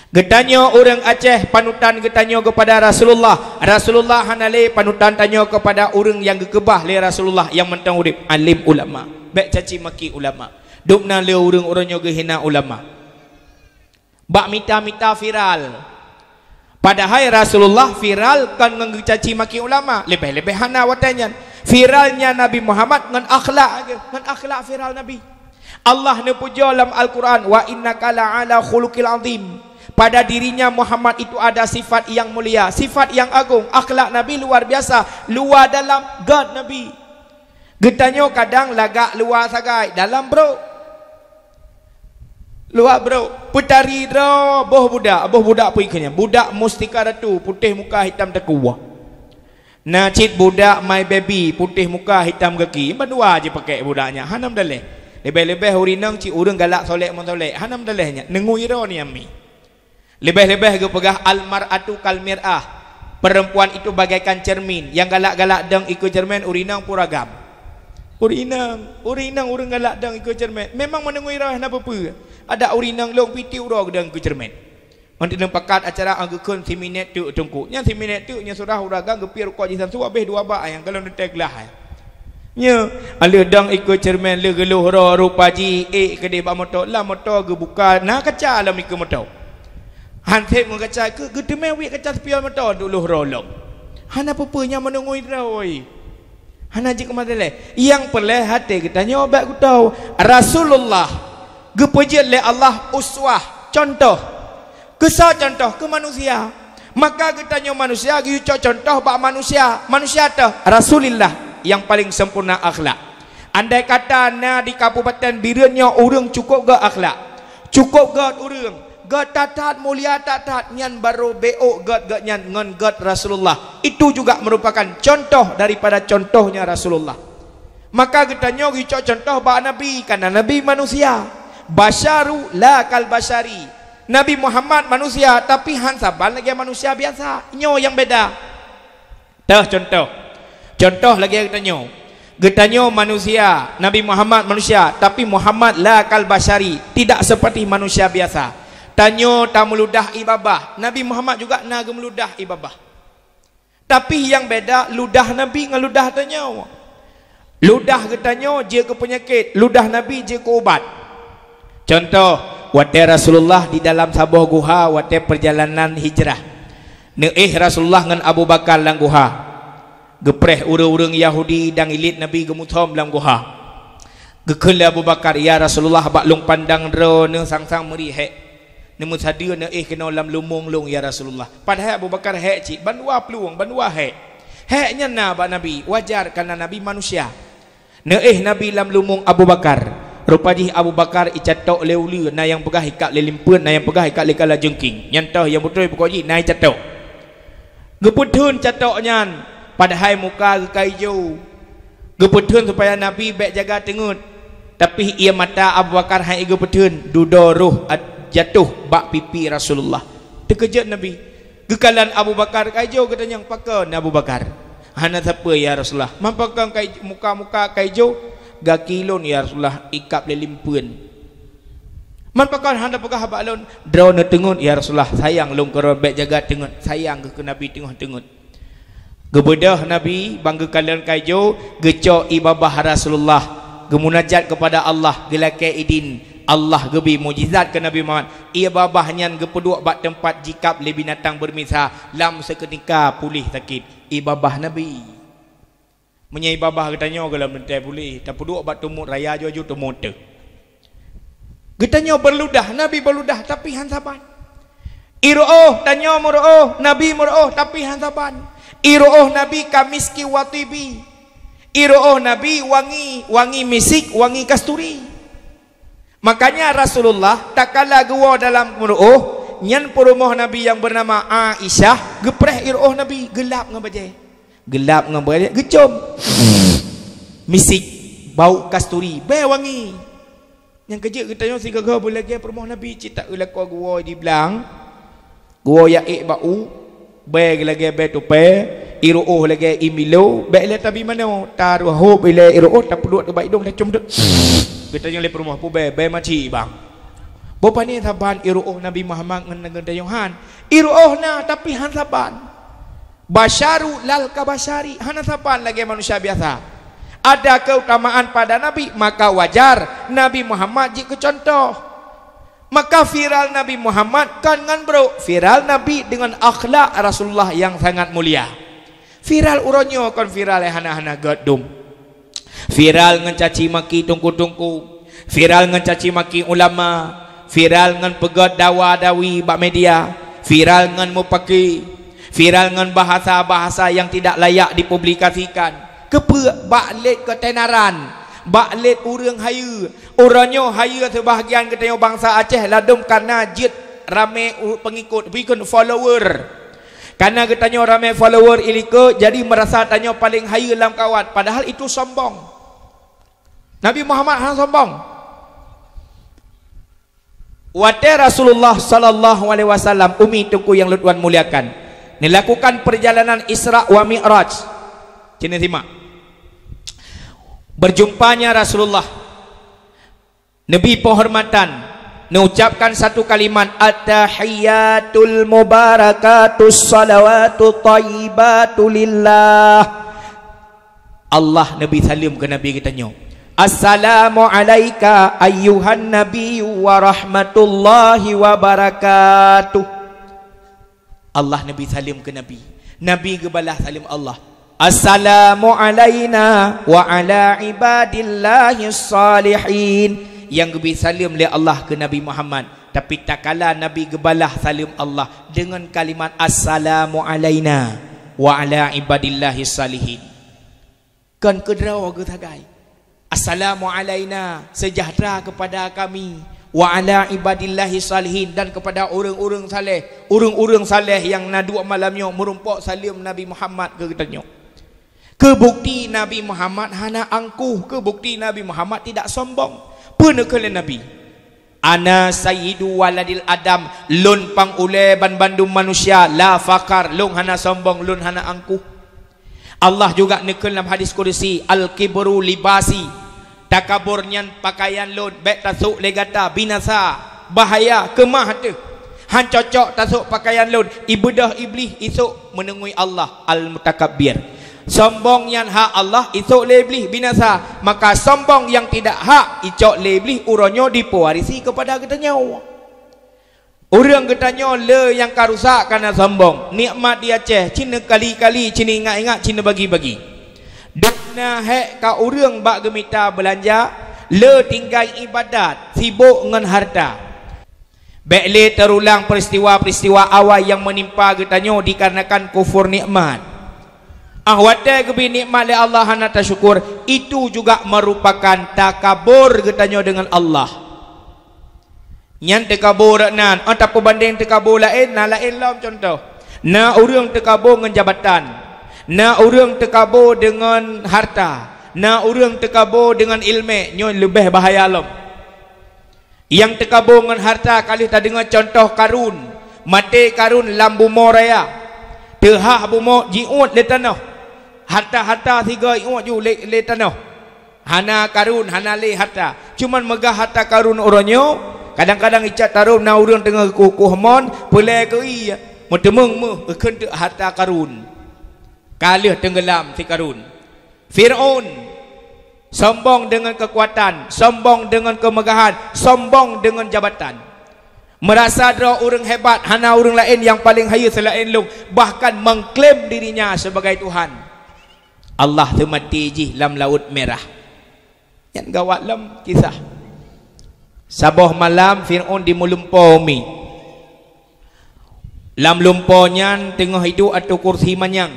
Geutanyoe ureuëng Aceh, panutan geutanyoe keupada Rasulullah. Rasulullah hana lé, panutan tanyoe keupada ureuëng nyang geukeubah lé Rasulullah nyang mantong udeb, alim ulama. Bék caci maki ulama. Dum na lé ureuëng uroe nyoe geuhina ulama. Bak mita-mita viral. Padahai Rasulullah viral kon ngon geucaci maki ulama, leubeh-leubeh hana watée nyan. Viralnya Nabi Muhammad ngon akhlak, ngon akhlak viral Nabi. Allah neupujoe lam Al-Quran, "Wa innaka la'ala khuluqil azim." Pada dirinya Muhammad itu ada sifat yang mulia, sifat yang agung, akhlak Nabi luar biasa, luar dalam, göt Nabi. Geutanyoe kadang lagak luwa sagai, dalam brok. Luwa brok, peutari droe boh budak, boh budak peue keuh nyan, budak mustika ratu, putéh muka hitam takue. Na cit budak my baby, putéh muka hitam gaki, bandua jipakék budak nyan, hana meudaléh. Leubeh-leubeh ureuëng inong cit ureuëng galak solek meusolek, hana meudaléh nyan, neungui droe ni ami. Leubeh-leubeh geupeugah, "Al-mar'atu kal mir'ah." Perempuan itu bagaikan cermin. Nyang galak-galak dong ikeue cermin, ureuëng inong pun ragam. Ureuëng inong, ureuëng inong ureuëng galak dong ikeue cermin. Memang meunungui roh na peue-peue. Ada ureuëng inong lôn piti uroe geudong ikeue cermin. Ngon teuneueng pakat acara, ah, geukheun siminét teuk teungku. Nyan siminét teuk nyan surah ureuëng agam geupiep rukok jisansu habéh dua bak nyang golom neutek glah. Nyoe, aleueh dong ikeue cermin lheueh geulôh roh rupa jih ék keudeh bak moto, lam moto geubuka na kaca lam ikeue moto. Han sép ngon kaca ikeue, geuteumé wiek kaca spion moto dulôh roh lom. Hana peue-peue nyang meunungui droe. Hana jeuet keu masalah. Nyang peureulée até geutanyoe bék geutoe. Rasulullah geupeujeuet lé Allah uswah, contoh. Keu soe contoh? Keu manusia. Maka geutanyoe manusia geuyue cok contoh bak manusia. Manusia toh? Rasulillah nyang paleng sempurna akhlak. Andai kata na di Kabupaten Bireuen nyoe ureuëng cukup göt akhlak, cukup göt ureuëng, göt that-that, mulia that-that, nyan barô bék göt-göt nyan ngon göt Rasulullah. Itu juga merupakan contoh daripada contohnya Rasulullah. Maka geutanyoe geucok contoh bak Nabi, karena Nabi manusia. Basyaru la kal basyari. Nabi Muhammad manusia, tapi han saban lagée manusia biasa. Nyoe nyang beda. Teuh contoh. Contoh lagée geutanyoe. Geutanyoe manusia, Nabi Muhammad manusia, tapi Muhammad la kal basyari, tidak seperti manusia biasa. Tanyoe tameuludah ié babah, Nabi Muhammad juga na geumeuludah ié babah. Tapi nyang beda ludah Nabi ngon ludah tanyoe. Ludah geutanyoe jeuet keu peunyakét, ludah Nabi jeuet keu ubat. Contoh, watée Rasulullah di dalam saboh guha watée peurjalanan hijrah. Neuéh Rasulullah ngon Abu Bakar lam guha. Geupreh ureuëng-ureuëng Yahudi dan ilét Nabi geumuthom lam guha. Geukheun lé Abu Bakar, "Ya Rasulullah, bak lôn pandang droeneuh sang-sang meuri hék. Neumeusadeue neuéh keunoe lam lumueng lôn, ya Rasulullah." Padahai Abu Bakar hék cit, bandua plueng, bandua hék. Hék nyan na bak Nabi, wajar, karena Nabi manusia. Neuéh Nabi lam lumueng Abu Bakar. Rupa jih Abu Bakar icatok lé uleue, na nyang peugah ikab lé limpeuen, na nyang peugah ikab lé kala jeungking. Nyan toh nyang beutôi, pokok jih na icatok. Geupeutheun catok nyan, padahai muka geuh ka ijo. Geupeutheun supaya Nabi bék jaga teungeut. Tapi ié mata Abu Bakar han igeupeutheun, dudoe roh at-, jatoh bak pipi Rasulullah. Teukeujot Nabi. Geukalon Abu Bakar ka ijo, geutanyong, "Pakon Abu Bakar?" "Hana sapeue, ya Rasulullah." "Man pakon ka ij-, muka-muka ka ijo?" "Gaki lôn, ya Rasulullah, ikab lé limpeuen." "Man pakon hana peugah bak lôn?" "Droeneuh teungeut, ya Rasulullah, sayang lôn keudroe, bék jaga teungeut, sayang geuh keu Nabi teungoh teungeut." Geubeudôh Nabi, ban geukalon ka ijo, geucok ié babah Rasulullah, geumunajat keupada Allah, geulakée idin, Allah geubri mukjizat keu Nabi Muhammad. Ié babah nyan geupeuduek bak teumpat jikab lé binatang beurmisa, lam seukeutika puléh sakét. Ié babah Nabi. Meunyoe ié babah geutanyoe gohlom teuntée puléh, tapeuduek bak teumot raya, jua-jua teumot teuh. Geutanyoe beuludah, Nabi beuludah, tapi han saban. Ié reuôh, tanyoe meureuôh, Nabi meureuôh, tapi han saban. Ié reuôh Nabi ka miski wa tibi. Ié reuôh Nabi wangi, wangi misik, wangi kasturi. Makanya Rasulullah takala geuwoe dalam meureuôh, nyan peurumoh Nabi nyang beunama Aisyah geupreh ié reuôh Nabi, geulap ngon bajée. Geulap ngon bajée, geucom. Misik, bau kasturi, bée wangi. Nyang keujeuet geutanyoe sigoe-goe beulagée peurumoh Nabi, cit taeu lakoe geuwoe di blang, geuwoe jak ék bak u, Bèe lagèe bèe tupèe, ié ru'oh lagèe ié milo, bèk lé tabi manoe, taruh hôb ilèe ié ru'oh, tapeuduek bak idông, tacôm teuk. Geutanyoe lé peurumoh, peue bèe, bèe maci bang. Boh pané saban ié ru'oh Nabi Muhammad ngon geutanyoe han. Ié ru'oh na, tapi han saban. Basyaru lal kabasyari, hana saban lagèe manusia biasa. Ada keutamaan pada Nabi, maka wajar Nabi Muhammad jeuet keu cuntoh. Maka viral Nabi Muhammad kon ngon brôk, viral Nabi deungon akhlak Rasulullah nyang sangat mulia. Viral uroe nyoe kon viral nyang hana-hana gèt dum. Viral ngon caci maki teungku-teungku, viral ngon caci maki ulama, viral ngon peugèt dawa-dawi bak media, viral ngon mupaki, viral ngon bahasa-bahasa nyang tidak layak dipublikasikan. Keupeue? Bak lét keutenaran, bak lét ureueng hayeue. Uroe nyoe hayeue seubahgian geutanyoe bansa Aceh ladôm kareuna jeuet ramé u-, peungikot, bukon follower. Kareuna geutanyoe ramé follower ilikot, jadi meurasa tanyoe paleng hayeue lam kawan, padahal itu sombong. Nabi Muhammad hana sombong. Watèe Rasulullah sallallahu alaihi wasallam, umi teungku nyang lôn tuan muliakan, neulakukan perjalanan Isra wa Mi'raj. Cina simak. Berjumpanya Rasulullah, Nabi penghormatan, neucapkan satu kalimat, "At-tahiyyatul mubarakatus salawatut thayyibatu lillah." Allah Nabi saleuem keu Nabi geutanyoe. "Assalamu alaika ayyuhan nabiyyu wa rahmatullahi wa barakatuh." Allah Nabi saleuem keu Nabi. Nabi geubalah saleuem Allah. "Assalamu alaina wa ala ibadillahis salihin." Nyang geubri saleuem lé Allah keu Nabi Muhammad. Tapi takala Nabi geubalah saleuem Allah deungon kalimat, "Assalamu alaina wa ala ibadillahis salihin." Kon keudroe geusagai. "Assalamu alaina, seujahteura keupada kami, wa ala ibadillahis salihin, dan keupada ureueng-ureueng saleh, ureueng-ureueng saleh nyang na duek malam nyoe meurumpok saleuem Nabi Muhammad keu geutanyoe." Keu bukti Nabi Muhammad hana angkuh, keu bukti Nabi Muhammad tidak sombong. Peue neukheun lé Nabi? "Ana sayyidu waladil Adam, lôn pang ulèe banbandum manusia, la fakhar, lôn hana sombong, lôn hana angkuh." Allah juga neukheun lam hadis kudusi, "Al-kibru libasi." Takabur nyan pakaian lôn, bèk tasôk lé gata, binasa, bahaya, keumah teuh. Han cocok tasôk pakaian lôn, ibeudôh Iblih isôk meuneungui Allah, Al-Mutakabbir. Sombong nyan hak Allah, isôk lé Iblih binasa. Maka sombong nyang tidak hak icok lé Iblih uroe nyoe dipeuwarisi keupada geutanyoe. Ureueng geutanyoe le nyang ka rusak kareuna sombong. Nikmat di Aceh, cit neukali-kali, cit neu ingat-ingat, cit neubagi-bagi. Dum na hék ka ureueng bak geumita beulanja, le tinggai ibadat, sibok ngon hareuta. Bèk lé teurulang peuristiwa-peuristiwa awai nyang meunimpa geutanyoe dikarenakan kufur nikmat. Ah, watèe geubri nikmat lé Allah hana tasyukur, itu juga merupakan takabur geutanyoe deungon Allah. Nyan teukabô rot nan, oh, tapeubandeng teukabô laén, na laén lom cuntoh. Na ureueng teukabô ngon jabatan, na ureueng teukabô deungon harta, na ureueng teukabô deungon iéleumé, nyoe leubeh bahaya lom. Nyang teukabô ngon harta ka lheueh tadeungoe cuntoh Karun, maté Karun lam bumoe raya, teuhah bumoe jiuet lé tanoh, harta-harta sigoe iuet ju lé, lé tanoh. Hana Karun, hana lé harta. Cuman meugah harta Karun uroe nyoe, kadang-kadang icok tarôm na ureueng teungoh kuh-kuh mon, peulée keu ie, meuteumeung méuh, geukheun teuk harta Karun. Ka lheueh teunggeulam si Karun. Fir'aun, sombong deungon keukuatan, sombong deungon keumeugahan, sombong deungon jabatan. Meurasa droe ureueng hebat, hana ureueng laén nyang paleng hayeue seulaén lôn, bahkan mengklaim dirinya sebagai Tuhan. Allah seumaté jih lam Laôt Mirah. Nyan gawat lom kisah. Saboh malam Fir'aun di meulumpoe mi. Lam lumpoe nyan teungoh iduek ateueh kursi manyang.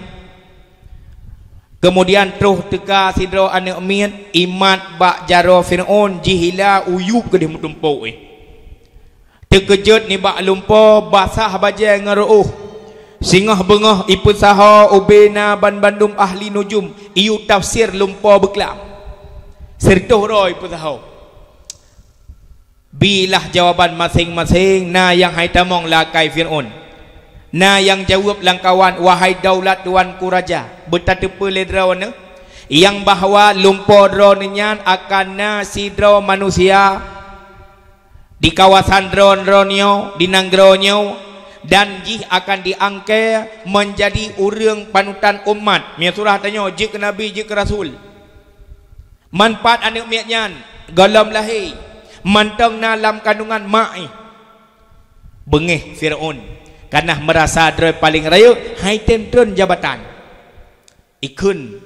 Keumudian troh teuka sidroe aneuëk miet, imat bak jaroe Fir'aun, jihila, u yueb keudeh meutumpôk éh. Teukeujot nibak lumpoe, basah bajée ngon reuôh. Singoh beungoh ipeusaho ubé na banmandum ahli nujum, iyue tafsir lumpoe beuklam. Sireutôh droe ipeusaho. Bilah jawaban maséng-maséng, na nyang hai tamong lakée Fir'aun. Na nyang jaweueb lam kawan, "Wahai daulat tuanku raja, beutateupeue lé droeneuh, nyang bahwa lumpoe droeneuh nyan akan na sidroe manusia di kawasan droe-droe nyoe, di nanggroe nyoe, dan jih akan diangkée meunjadi ureuëng panutan umat." Meunyoe surah tanyoe, jeuet keu nabi, jeuet keu rasul. Manfaat aneuëk miet nyan, gohlom lahé, mantong na lam kandungan mak jih. Beungéh Fir'aun, kareuna meurasa droe paleng rayeuk, han item treun jabatan. Ikheun,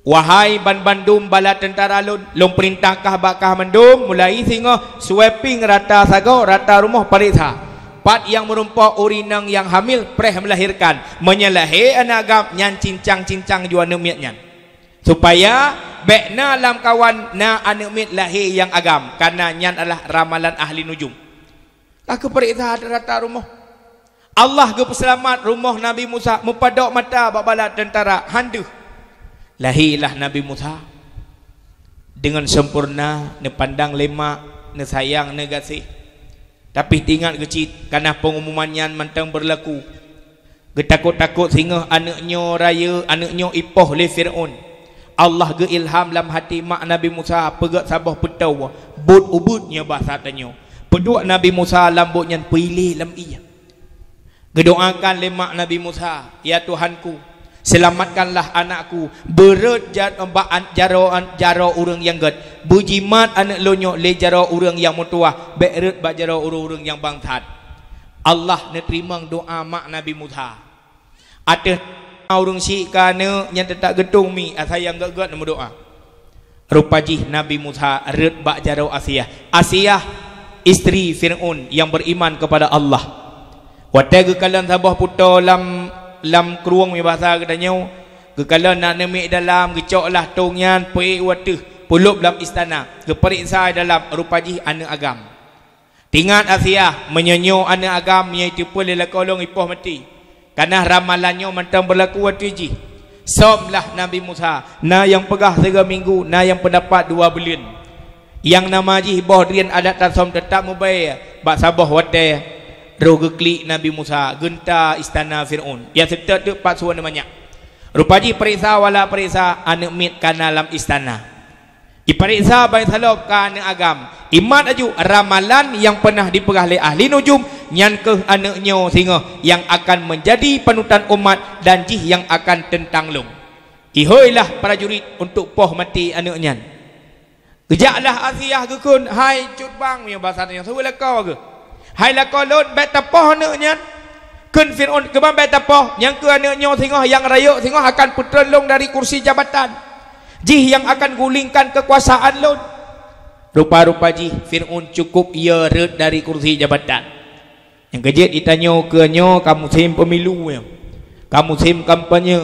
"Wahai banbandum bala teuntara lôn, lôn peurintah kah bak kah mandum, mulai singoh sweeping rata sagoe, rata rumoh pareksa. Pat nyang meurumpok ureuëng inong nyang hamil preh meulahérkan. Meunyoe lahé aneuëk agam, nyan cincang-cincang ju aneuëk miet nyan. Supaya bék na lam kawan na aneuëk miet lahé nyang agam, kareuna nyan adalah ramalan ahli nujum." Ka geupareksa rata rumoh. Allah geupeuseulamat rumoh Nabi Musa, meupadok mata bak bala teuntara, han deuh. Lahé lah Nabi Musa. Deungon sempurna, neupandang lé mak, neusayang, neugaséh. Tapi teuingat geucit, kareuna peungumuman nyan mantong beurlaku. Geutakot-takot singoh aneuëk nyoe rayeuk, aneuëk nyoe ipoh lé Fir'aun. Allah geuilham lam hati mak Nabi Musa peugét saboh peutoe, buet ubeuet nyoe basa tanyoe. Peuduek Nabi Musa lam buet nyan, peuilée lam ié. Geudoakan lé mak Nabi Musa, "Ya Tuhanku, seulamatkanlah anakku, beureuët ja-, bak an-, jaroe an-, jaroe ureuëng nyang gét, beujimat aneuëk lôn nyoe lé jaroe ureuëng nyang meutuwah, bék reuët bak jaroe ureuëng-ureuëng nyang bangsat." Allah neuteurimong doá mak Nabi Musa. Ateueh ureuëng syiek keu aneuëk nyan teutap geutong mi, asai nyang gét-gét neumeudoá. Rupa jih Nabi Musa reuët bak jaroe Asiah. Asiah, istri Fir'aun nyang beriman kepada Allah. Watée geukalon saboh peutoe lam, lam krueng mibasa geutanyoe, geukalon na aneuëk miet dalam, geucok lah tong nyan, peuék u ateueh, peulop lam istana, geupareksa dalam, rupa jih aneuëk agam. Teuingat Asiah, meunyoe nyoe aneuëk agam nyang iteupeue lé lakoe lôn ipoh maté. Kareuna ramalan nyoe mantong beurlaku ateueh jih. Somlah Nabi Musa, na nyang peugah sigoe minggu, na nyang peundapat dua buleuen. Nyang nama jih boh drien adat tasom teutap meubaée bak saboh watée roh geuklik Nabi Musa, geunta istana Fir'aun. Nyang seutôt teuk pat suwan manyak. Rupa jih pareksa wala pareksa aneuëk miet ka na lam istana. Ipareksa ban salop ka aneuëk agam. Imat aju ramalan nyang peunah dipeugah lé ahli nujum, nyan kheueh aneuëk nyoe singoh nyang akan meunjadi panutan umat dan jih nyang akan teuntang lôn. Ihoilah prajurit untuk poh maté aneuëk nyan. Geujaklah Asiah geukheun, "Hai cut bang," meunyoe basa tanyoe, "Saweue lakoe geuh." "Hai lakoe lôn, bék tapoh aneuëk nyan." Kheun Fir'aun, "Keuban bék tapoh, nyang kheueh aneuëk nyoe singoh nyang rayeuk singoh akan peutreun lôn dari kursi jabatan. Jih nyang akan gulingkan keukuasaan lôn." Rupa-rupa jih Fir'aun cukup ie reuët dari kursi jabatan. Nyang keujeuet itanyoe keu nyoe ka musém pemilu nyoe. Ka musém kampanye.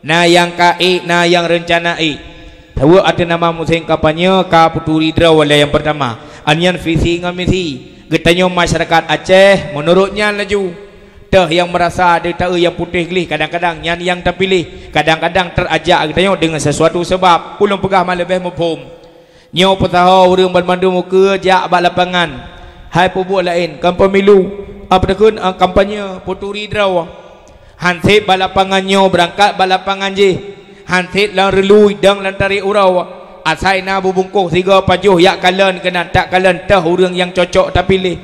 Na nyang ka ék, na nyang reuncana ék. Saweue ateueh nama musém kampanye ka peuturi droe lé nyang peurtama. Nyan visi ngon misi. Geutanyoe masyarakat Aceh meunurot nyan laju. Teuh nyang meurasa deuh taeu nyang putéh gleh, kadang-kadang nyan nyang tapiléh, kadang-kadang teurajak geutanyoe deungon sisuatu sabab. Ulôn peugah ma leubeh muphom. Nyoe peusaho ureuëng banmandum ukeue jak bak lapangan. Hai peubuet laén, kon pemilu, a, peue takheun, a, kampanye, peuturi droe. Hansét bak lapangan nyoe beurangkat bak lapangan jih. Hansét lam reului dong lam tarek uroe. Asai na beubungkôh sigoe pajoh jak kalon keunan, takalon teuh ureuëng nyang cocok tapiléh.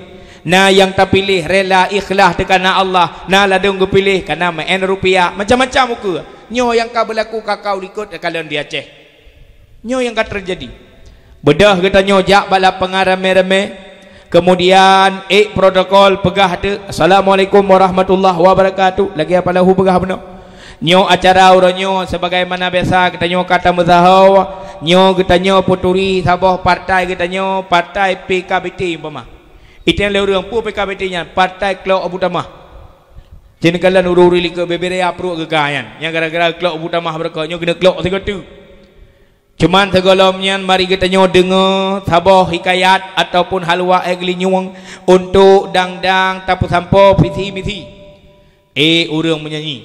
Na nyang tapiléh rela ikhlaih teuh kareuna Allah, na ladôm geupiléh kareuna meu'en rupiah, macam-macam ukeue. Nyoe nyang ka beulaku kakau likot takalon di Aceh. Nyoe nyang ka teujadi. Beudôh geutanyoe jak bak lapangan ramé-ramé, keumudian ék protokol peugah teuk, "Assalamualaikum warahmatullahi wabarakatuh." Lagée apa lahu peugah bunoe. Nyoe acara uroe nyoe sebagaimana biasa geutanyoe ka tameusaho, nyoe geutanyoe peuturi saboh partai geutanyoe, partai P K B T umpama. Item lé ureuëng peue P K B T nyan, Partai Klok Abu Tamah. Jeuet neukalon ureuëng-ureuëng likot bebere apruek geuga nyan, nyang gara-gara klok Abu Tamah beureukoh nyoe keuneuk klok sigoe teuk. Cuman sigohlom nyan mari geutanyoe deungoe saboh hikayat ataupun haluwa ék geulinyueng untuk dang-dang tapeusampoe visi misi. Eh, ureuëng meunyanyi,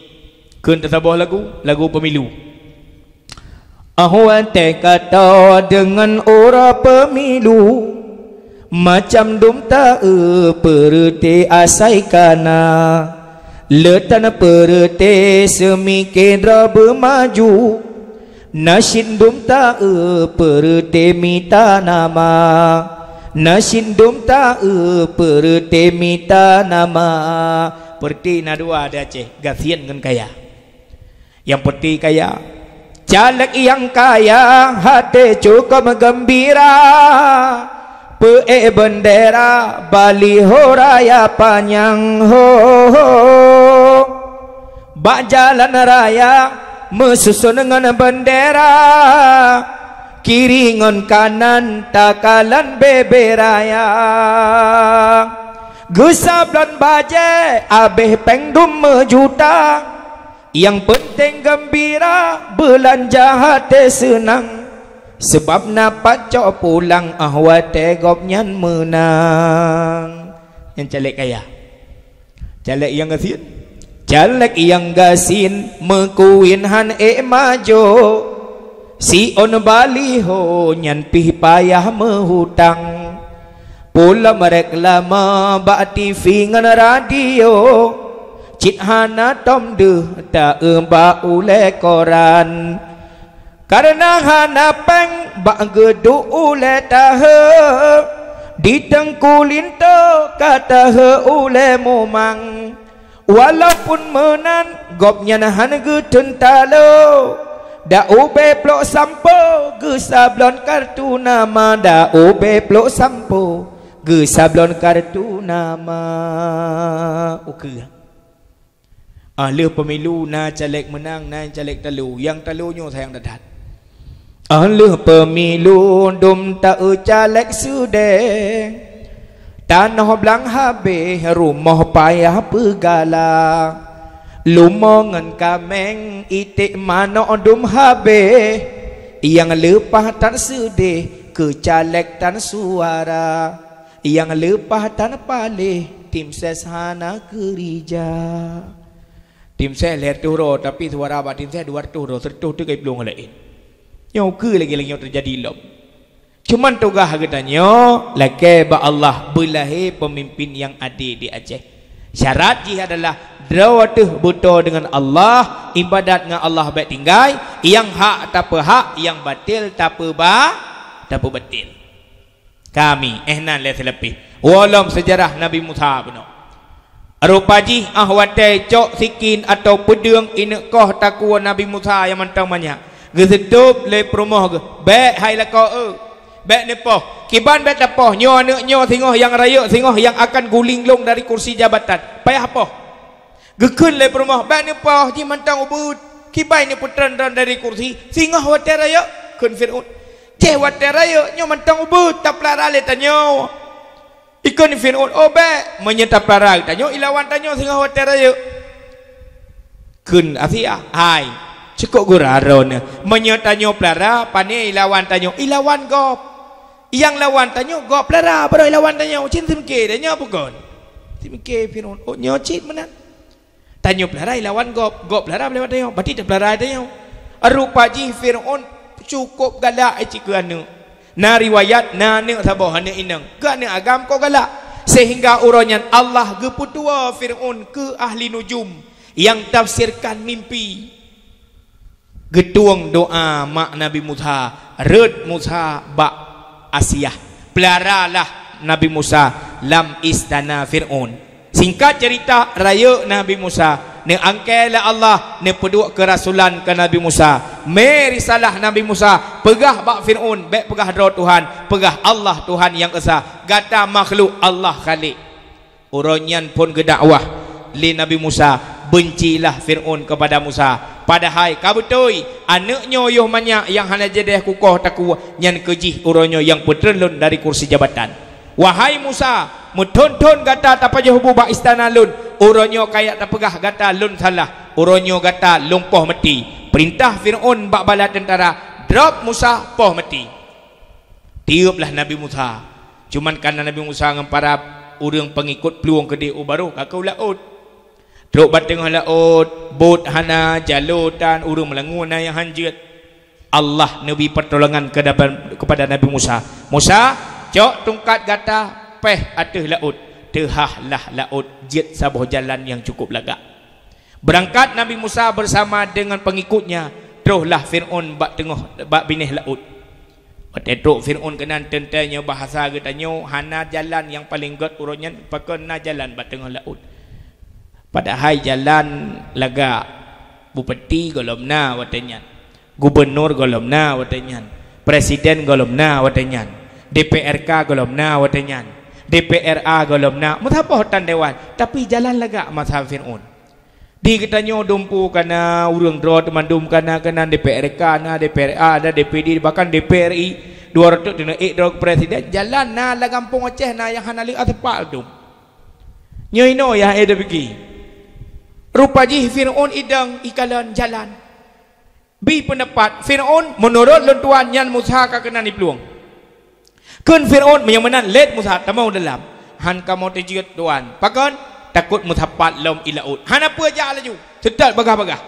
kheun teusaboh lagu, lagu pemilu. Ahwatée ka tô deungon uroe pemilu, macam dum taeu peureuté asai kana. Le tan peureuté seumike droe beumaju, na cit dum taeu peureuté mita nama, na cit dum taeu peureuté mita nama. Peureuté na dua di Aceh, gasien ngon kaya. Nyang peureuté kaya, caleg nyang kaya até cukôp geumbira, peuék beundera baliho raya panyang ho. Bak jalan raya meususon ngon beundera, kiri ngon kanan takalon bebe raya. Geusablon bajée abéh péng dum meujuta, nyang peunteng geumbira beulanja até seunang, sabab na pat cok pulang óh watée gobnyan meunang. Nyang caleg kaya. Caleg nyang gasien. Caleg nyang gasien meukuwin han ék majo. Siôn baliho nyan pih payah meuhutang. Pulom reklame bak T V ngon radio, cit hana tom deuh taeu bak ulée koran. Kareuna hana péng bak geuduek ulée tahe, di Teungku Linto ka tahe ulée mumang. Walaupun meunan, gobnyan han geuteun talo. Dak ubé plôk sampo geusablon kartu nama, dak ubé plôk sampo geusablon kartu nama. Ukeue. Ah, lheueh pemilu na caleg meunang, na caleg talo. Nyang talo nyoe sayang that-that. Ah, lheueh pemilu dum taeu caleg seudeh. Tanoh blang habéh, rumoh payah peugala. Leumo ngon kaméng, iték manok dum habéh. Nyang leupah tan seudeh, keu caleg tan suara. Nyang leupah tan paléh, tim ses hana keurija. Tim ses lhèe reutôh droe, tapi suara bak tim ses dua reutôh droe, seureutôh teuh ka jiplueng laén. Nyoe keuh lagèe-lagèe nyoe teujadi lom. Cuman tugaih geutanyoe, lakèe bak Allah beulahé peumimpin nyang adé di Aceh. Syarat jih adalah droe teuh beutoe deungon Allah, ibadat ngon Allah bèk tinggai, nyang hak tapeuhak, nyang batil tapeuba-, tapeubatil. Kami, eh, nan lé seulapih. Woe lom seujarah Nabi Musa bunoe. Rupa jih, ah, watèe cok sikin atawa peudeueng ineuk koh takue Nabi Musa nyang mantong manyak. Geuseutôb lé peurumoh geuh, "Bèk hai lakoe, eu! Bèk neupoh! Kiban bèk tapoh, nyoe aneuk nyoe singoh nyang rayeuk, singoh nyang akan guling lôn dari kursi jabatan. Payah poh!" Geukheun lé peurumoh, "Bèk neupoh, jih mantong ubeuet. Kiban neupeutreun droe dari kursi, singoh watèe rayeuk," kheun Fir'aun. "Jih watèe rayeuk, nyoe mantong ubeuet, tapeulara lé tanyoe." Ikheun Fir'aun, "Oh bèk, meunyoe tapeulara tanyoe, ilawan tanyoe singoh watèe rayeuk." Kheun Asia, "Hai, cukôp gura droeneuh. Meunyoe tanyoe peulara, pane ilawan tanyoe? Ilawan gob. Nyang lawan tanyoe gob peulara, barô ilawan tanyoe. Cit seumiké tanyoe bukon?" Seumiké Fir'aun, "Oh, nyoe cit meunan. Tanyoe peulara ilawan gob, gob peulara ilawan tanyoe, berarti tapeulara tanyoe." Rupa jih Fir'aun cukôp galak cit keu aneuk. Na riwayat, na aneuk saboh, aneuk inong, keu aneuk agam kok galak. Sehingga uroe nyan Allah geupeutuwoe Fir'aun keu ahli nujum nyang tafsirkan mimpi. Geutueng doa mak Nabi Musa, rhot Musa bak Asiah. Peularalah Nabi Musa lam istana Fir'aun. Singkat cerita, rayeuk Nabi Musa, neuangkée lé Allah, neupeuduek keurasulan keu Nabi Musa. Mé risalah Nabi Musa, peugah bak Fir'aun, bèk peugah droe Tuhan, peugah Allah Tuhan nyang esa, gata makhluk, Allah Khalik. Uroe nyan phon geudakwah lé Nabi Musa, bencilah Fir'aun keupada Musa. Padahai ka beutôi, aneuk nyoe yoh manyak nyang hana jadeh kukoh takue, nyan keuh jih uroe nyoe nyang peutreun lôn dari kursi jabatan. Wahai Musa, meuthon-thon gata tapajoh bu bak istana lôn, uroe nyoe kajak tapeugah gata lôn salah, uroe nyoe gata lôn poh maté. Peurintah Fir'aun bak bala teuntara, drob Musa poh maté. Tiôblah Nabi Musa. Cuman kareuna Nabi Musa ngon para ureuëng peungikot plueng keudéh u barôh, ka keu laôt. Trok bak teungoh laôt, bot hana, jaloe tan, ureuëng meulangua na nyang han jeuet. Allah neubri peutulongan keupada, keupada Nabi Musa. "Musa, cok tungkat gata, péh ateueh laôt, teuhah lah laôt jeuet saboh jalan nyang cukôp lagak." Beurangkat Nabi Musa beusama deungon peungikutnya, trohlah Fir'aun bak teungoh, bak binéh laôt. Watée trok Fir'aun keunan, teuntée nyoe bahasa geutanyoe, hana jalan nyang paleng gét uroe nyan, pakon na jalan bak teungoh laôt. Padahai jalan lagak, bupati gohlom na watée nyan. Gubunur gohlom na watée nyan, presiden gohlom na watée nyan, D P R K gohlom na watée nyan, D P R A gohlom na, meusaboh tan dewan, tapi jalan lagak masa Fir'aun. Di geutanyoe dumpu ka na, ureuëng droe teumandum ka na, keunan D P R K na, D P R A na, D P D, bahkan D P R I, dua ratus teuneuek droe presiden, jalan na lam gampông Aceh na nyang hana lé aspal dum. Nyoe inoe yah eh dapiki. Rupa jih Fir'aun idong ikalon jalan. Bi peundapat Fir'aun, "Meunurot lôn tuan, nyan Musa ka keunan iplueng." Kheun Fir'aun, "Meunyoe meunan, lét Musa tamong dalam." "Han kamoe teujeuet tuan." "Pakon?" "Takot meusapat lom i laôt." "Hana peue, jak laju." Seutôt bagah-bagah.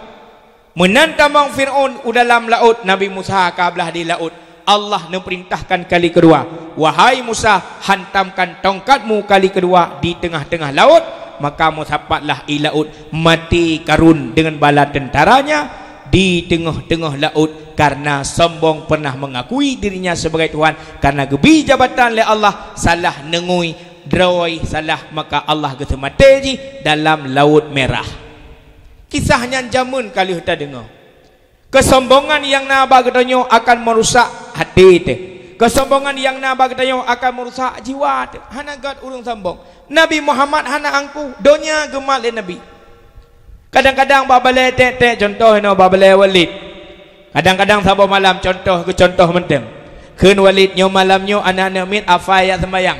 Meunan tamong Fir'aun u dalam laôt, Nabi Musa ka blah di laôt. Allah neupeurintahkan kali keudua, "Wahai Musa, hantamkan tongkatmu kali keudua di teungoh-teungoh laôt." Maka meusapatlah i laôt, mati Karun deungon bala teuntaranya di teungoh-teungoh laôt, kareuna sombong pernah mengakui dirinya sebagai Tuhan, kareuna geubi jabatan lé Allah, salah neungui droe salah, maka Allah geuseumaté jih dalam Laôt Merah. Kisah nyan jameun ka lheueh tadeungoe. Keusombongan nyang na bak geutanyoe akan meurusak até teuh. Keusombongan nyang na bak geutanyoe akan meurusak jiwa teuh. Hana gét ureuëng sombong. Nabi Muhammad hana angkuh, donya geumat lé Nabi. Kadang-kadang bak balée tek-tek, contoh inoe bak balée Walid. Kadang-kadang saboh malam, contoh keu contoh mantong. Kheun Walid, "Nyoe malam nyoe aneuk-aneuk miet afai jak seumbahyang."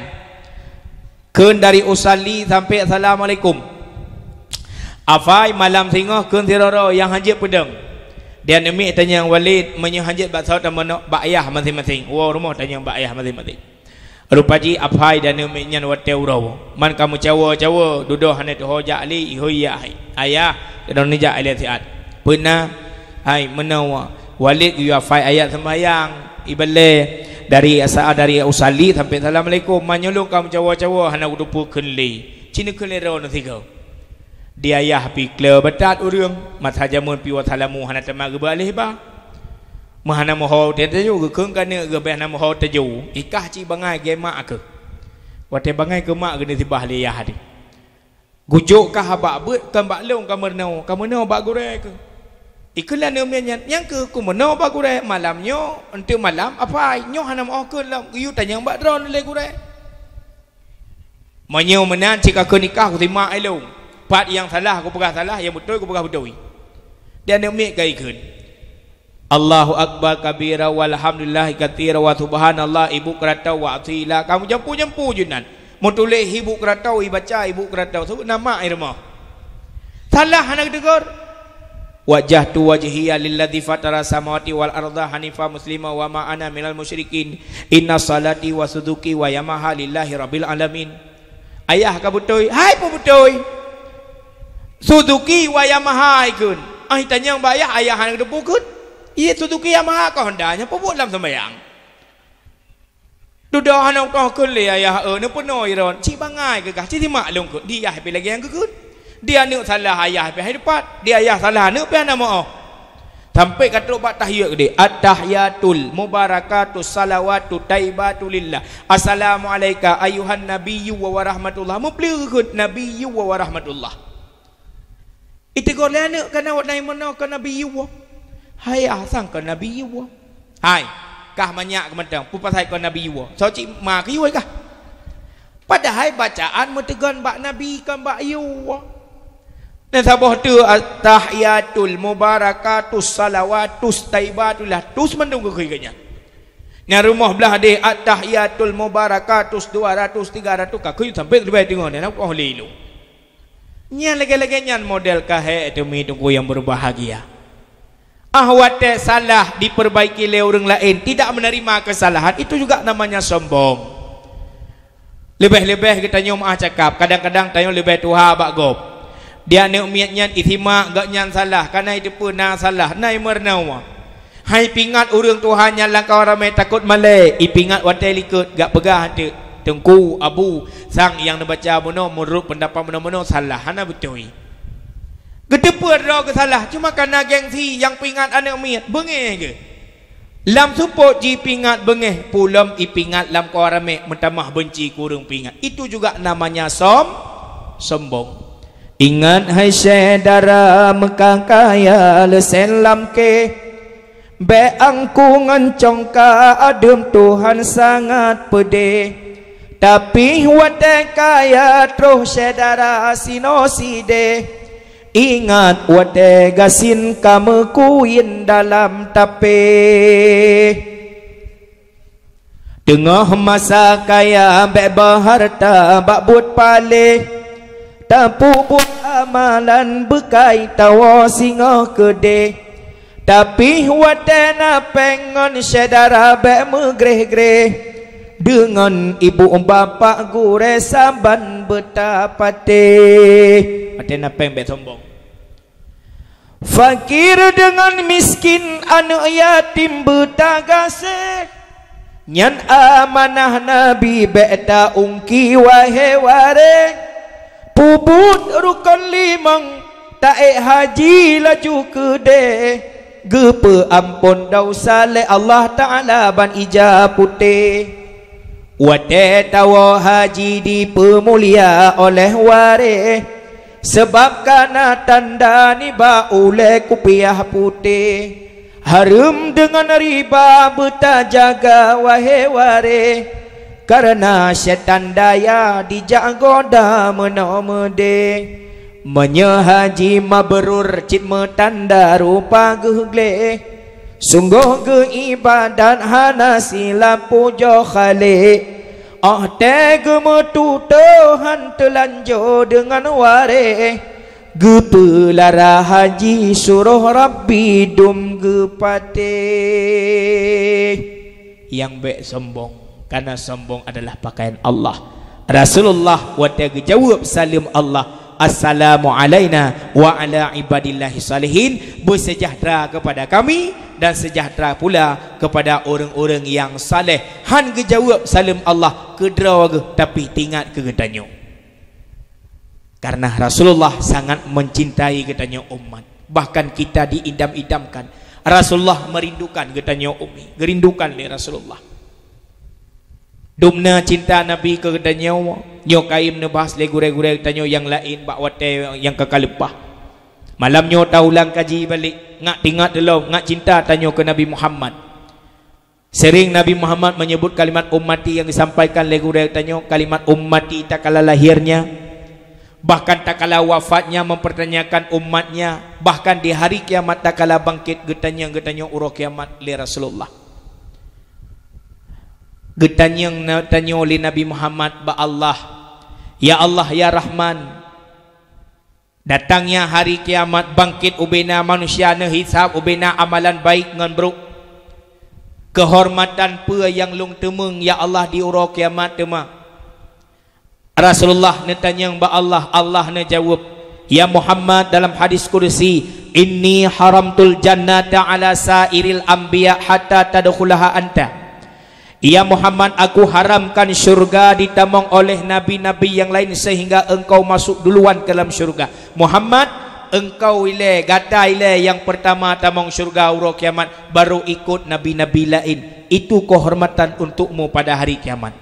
Kheun dari usalli sampai assalamualaikum. Afai malam singoh kheun sidroe-droe nyang hanjeuet peudong. Di aneuk miet tanyong Walid, "Meunyoe hanjeuet bak soe tameunoe?" "Bak ayah masing-masing." Woe rumoh tanyong bak ayah masing-masing. Rupa jih afai di aneuk miet nyan watée uroe. Man ka meucawo-cawo, dudoe hana teuho jak lé, ihôi ya hai. "Ayah, keudong neujak ilée siat." "Peue na?" "Hai, meunoe." Walid geuyue afai ayat seumbahyang, ibalée dari asa-, dari usalli sampai assalamualaikum. Manyulong ka meucawo-cawo hana kuteupeu kheun lé. Ci neukheun lé droeneuh sigoe. Di ayah pih kle batat ureuëng, masa jameun pih wassalamu hana teuma geubeualih ba. Meuhana meuho teuju geukheun ka neuk geubeh hana meuho teuju. Ikah ci bangai geumak keuh. Watée bangai geumak geuneuk sibah lé ayah teuh. Gujok kah bak beuet, kon bak lôn ka meurunoe, ka meurunoe bak gurée keuh. Ikheun lé aneuk miet nyan, "Nyang keuh kumeurunoe bak gurée, malam nyoe, eunteuk malam afai, nyoe hana meuoh kheun lom, geuyue tanyong bak droeneuh lé gurée." "Meunyoe meunan, ci ka kheun ikah kusimak ilong. Pat nyang salah kupeugah salah, nyang beutôi kupeugah beutôi." Di aneuk miet ka ikheun. Allahu akbar kabira walhamdulillahi katsira wa subhanallahi bukratan wa asila. Ka meujampu-jampu jeuet nan. Meutuléh hi bukratan, ibaca hi bukratan. Sebut nama i rumoh. Salah hana geuteugor. Wajjahtu wajhiya lilladzi fatara samawati wal arda hanifa muslima wa ma ana minal musyrikin. Inna salati wa suduki wa yamaha lillahi rabbil alamin. Ayah ka beutôi, hai peue beutôi. Suzuki wa Yamaha ikheun. Ai tanyong bak ayah, ayah hana geuteupeue kheun. Ié Suzuki Yamaha ka Honda nyan peubuet lam seumayang. Dudoe hana teupeue kheun lé ayah, eh, neupeunoh iron. Cit bangai geugah, cit simak lôn kheun. Di ayah pih lagée nyang geukheun. Di aneuk salah ayah pih hai dipat. Di ayah salah aneuk pih hana meuoh. Sampai ka trok bak tahiyat geude. At-tahiyatul mubarakatus salawatut thayyibatu lillah. Assalamualaika ayyuhan nabiyyu wa warahmatullah. Meupleureuk nabiyyu wa warahmatullah. Iteugor lé aneuk kana wat nai meunoe ka nabiyyu wa. Hai asang ka nabiyyu wa. Hai, kah manyak keumeutang, peue pasai ka nabiyyu wa. Soe cit ma keuyue kah? Padahai bacaan meuteugon bak Nabi, kon bak yue. Dan saboh teuk at-tahiyatul mubarakatus salawatus taibatullah, tus mandum geukheun nyan. Nyang rumoh blah deh at-tahiyatul mubarakatus dua ratus tiga ratus ka kheun sampai leubeh teungoh nyan, oh lé ilong. Nyan lagée-lagée nyan model ka hék teumi teungku nyang berbahagia. Ah, watée salah diperbaiki lé ureuëng laén, tidak menerima kesalahan, itu juga namanya sombong. Leubeh-leubeh geutanyoe meuah cakap, kadang-kadang tanyoe leubeh tuha bak gob. Di aneuk miet nyan isimak gobnyan salah, kana iteupeue na salah, na imeurunoe. Hai pingat ureuëng tuha nyan lam kawan ramé takot malée, ipingat watée likot, gak peugah teuk, "Teungku, Abu, sang nyang neubaca bunoe meunurot peundapat bunoe-bunoe salah, hana beutôi." Geuteupeue droe geusalah, cuma kareuna gengsi nyang peuingat aneuk miet, beungéh geuh. Lam seupôt jipeuingat beungéh, pulom ipeuingat lam kawan ramé meutamah beunci keu ureuëng peuingat. Itu juga namanya som-, sombong. Ingat hai syedara, meukakaya leusén lam kée. Bék angku ngon congka, adeuem Tuhan sangat peudeh. Tapi watée kaya troh syedara sinoe sideh, ingat watée gasien ka meukuyen dalam tapéh. Teungoh masa kaya bék beuhareuta bak buet paléh, tapeubuet amalan beukai tawoe singoh keudeh. Tapi watée na péng ngon syedara bék meugreh-greh, deungon ibu bapak gurée saban beutapatéh. Watée na péng bék sombong. Fakir deungon miskin, aneuk yatim beutagaséh, nyan amanah Nabi bék taungki wahé waréh. Peubuet rukon limong, taék haji laju keudeh, geupeuamphon desya lé Allah Taala ban ija putéh. Watée tawoe haji dipeumulia oleh waréh, sabab ka na tanda nibak ulée kupiah putéh. Hareuem deungon riba beutajaga wahé waréh, kareuna syaitan daya dijak goda meunoe meudeh. Meunyoe haji mabrur cit meutanda rupa geuh gleh, sunggoh geuibadat hana silap pujoe Khaliq. Óh tée geumeututoe han teulanjô deungon waréh, geupeulara haji suroh Rabbi dum geupatéh. Nyang bék sombong, kareuna sombong adalah pakaian Allah. Rasulullah watée geujaweueb saleuem Allah, "Assalamu alaina wa ala ibadillahi shalihin," beuseujahtra kepada kami dan seujahtra pula kepada ureuëng-ureuëng nyang saleh. Han geujaweueb saleuem Allah keudroe geuh, tapi teuingat keu geutanyoe. Karena Rasulullah sangat mencintai geutanyoe umat. Bahkan kita diidam-idamkan. Rasulullah merindukan geutanyoe ummi. Geurindukan lé Rasulullah. Dumna cinta Nabi keu geutanyoe, nyoe kayém neubahas lé gurée-gurée geutanyoe nyang laén bak watée nyang ka ka leupah. Malam nyoe taulang kaji balek, ngat teuingat lom, ngat cinta tanyoe keu Nabi Muhammad. Sering Nabi Muhammad menyebut kalimat ummati yang disampaikan lé gurée tanyoe, kalimat ummati takala lahirnya, bahkan takala wafatnya mempertanyakan umatnya, bahkan di hari kiamat takala bangkit geutanyong geutanyoe uroe kiamat lé Rasulullah. Geutanyong na-, tanyoe lé Nabi Muhammad bak Allah, "Ya Allah, ya Rahman, datangnya hari kiamat, bangkit ubena manusia neuhisab ubena amalan baik ngon brok. Keuhormatan peue nyang lôn teumeung, ya Allah, di uroe kiamat teuma?" Rasulullah neutanyong bak Allah, Allah neujaweueb, "Ya Muhammad," dalam hadis kudusi, "Inni haramtul jannata ala sairil anbiya hatta tadkhulaha anta." "Ya Muhammad, aku haramkan syurga ditamong oleh nabi-nabi nyang laén sehingga engkau masuk duluan ke dalam syurga." Muhammad, engkau ilée, gata ilée nyang pertama tamong syurga uroe kiamat, baru ikot nabi-nabi laén. Itu kehormatan untukmu pada hari kiamat.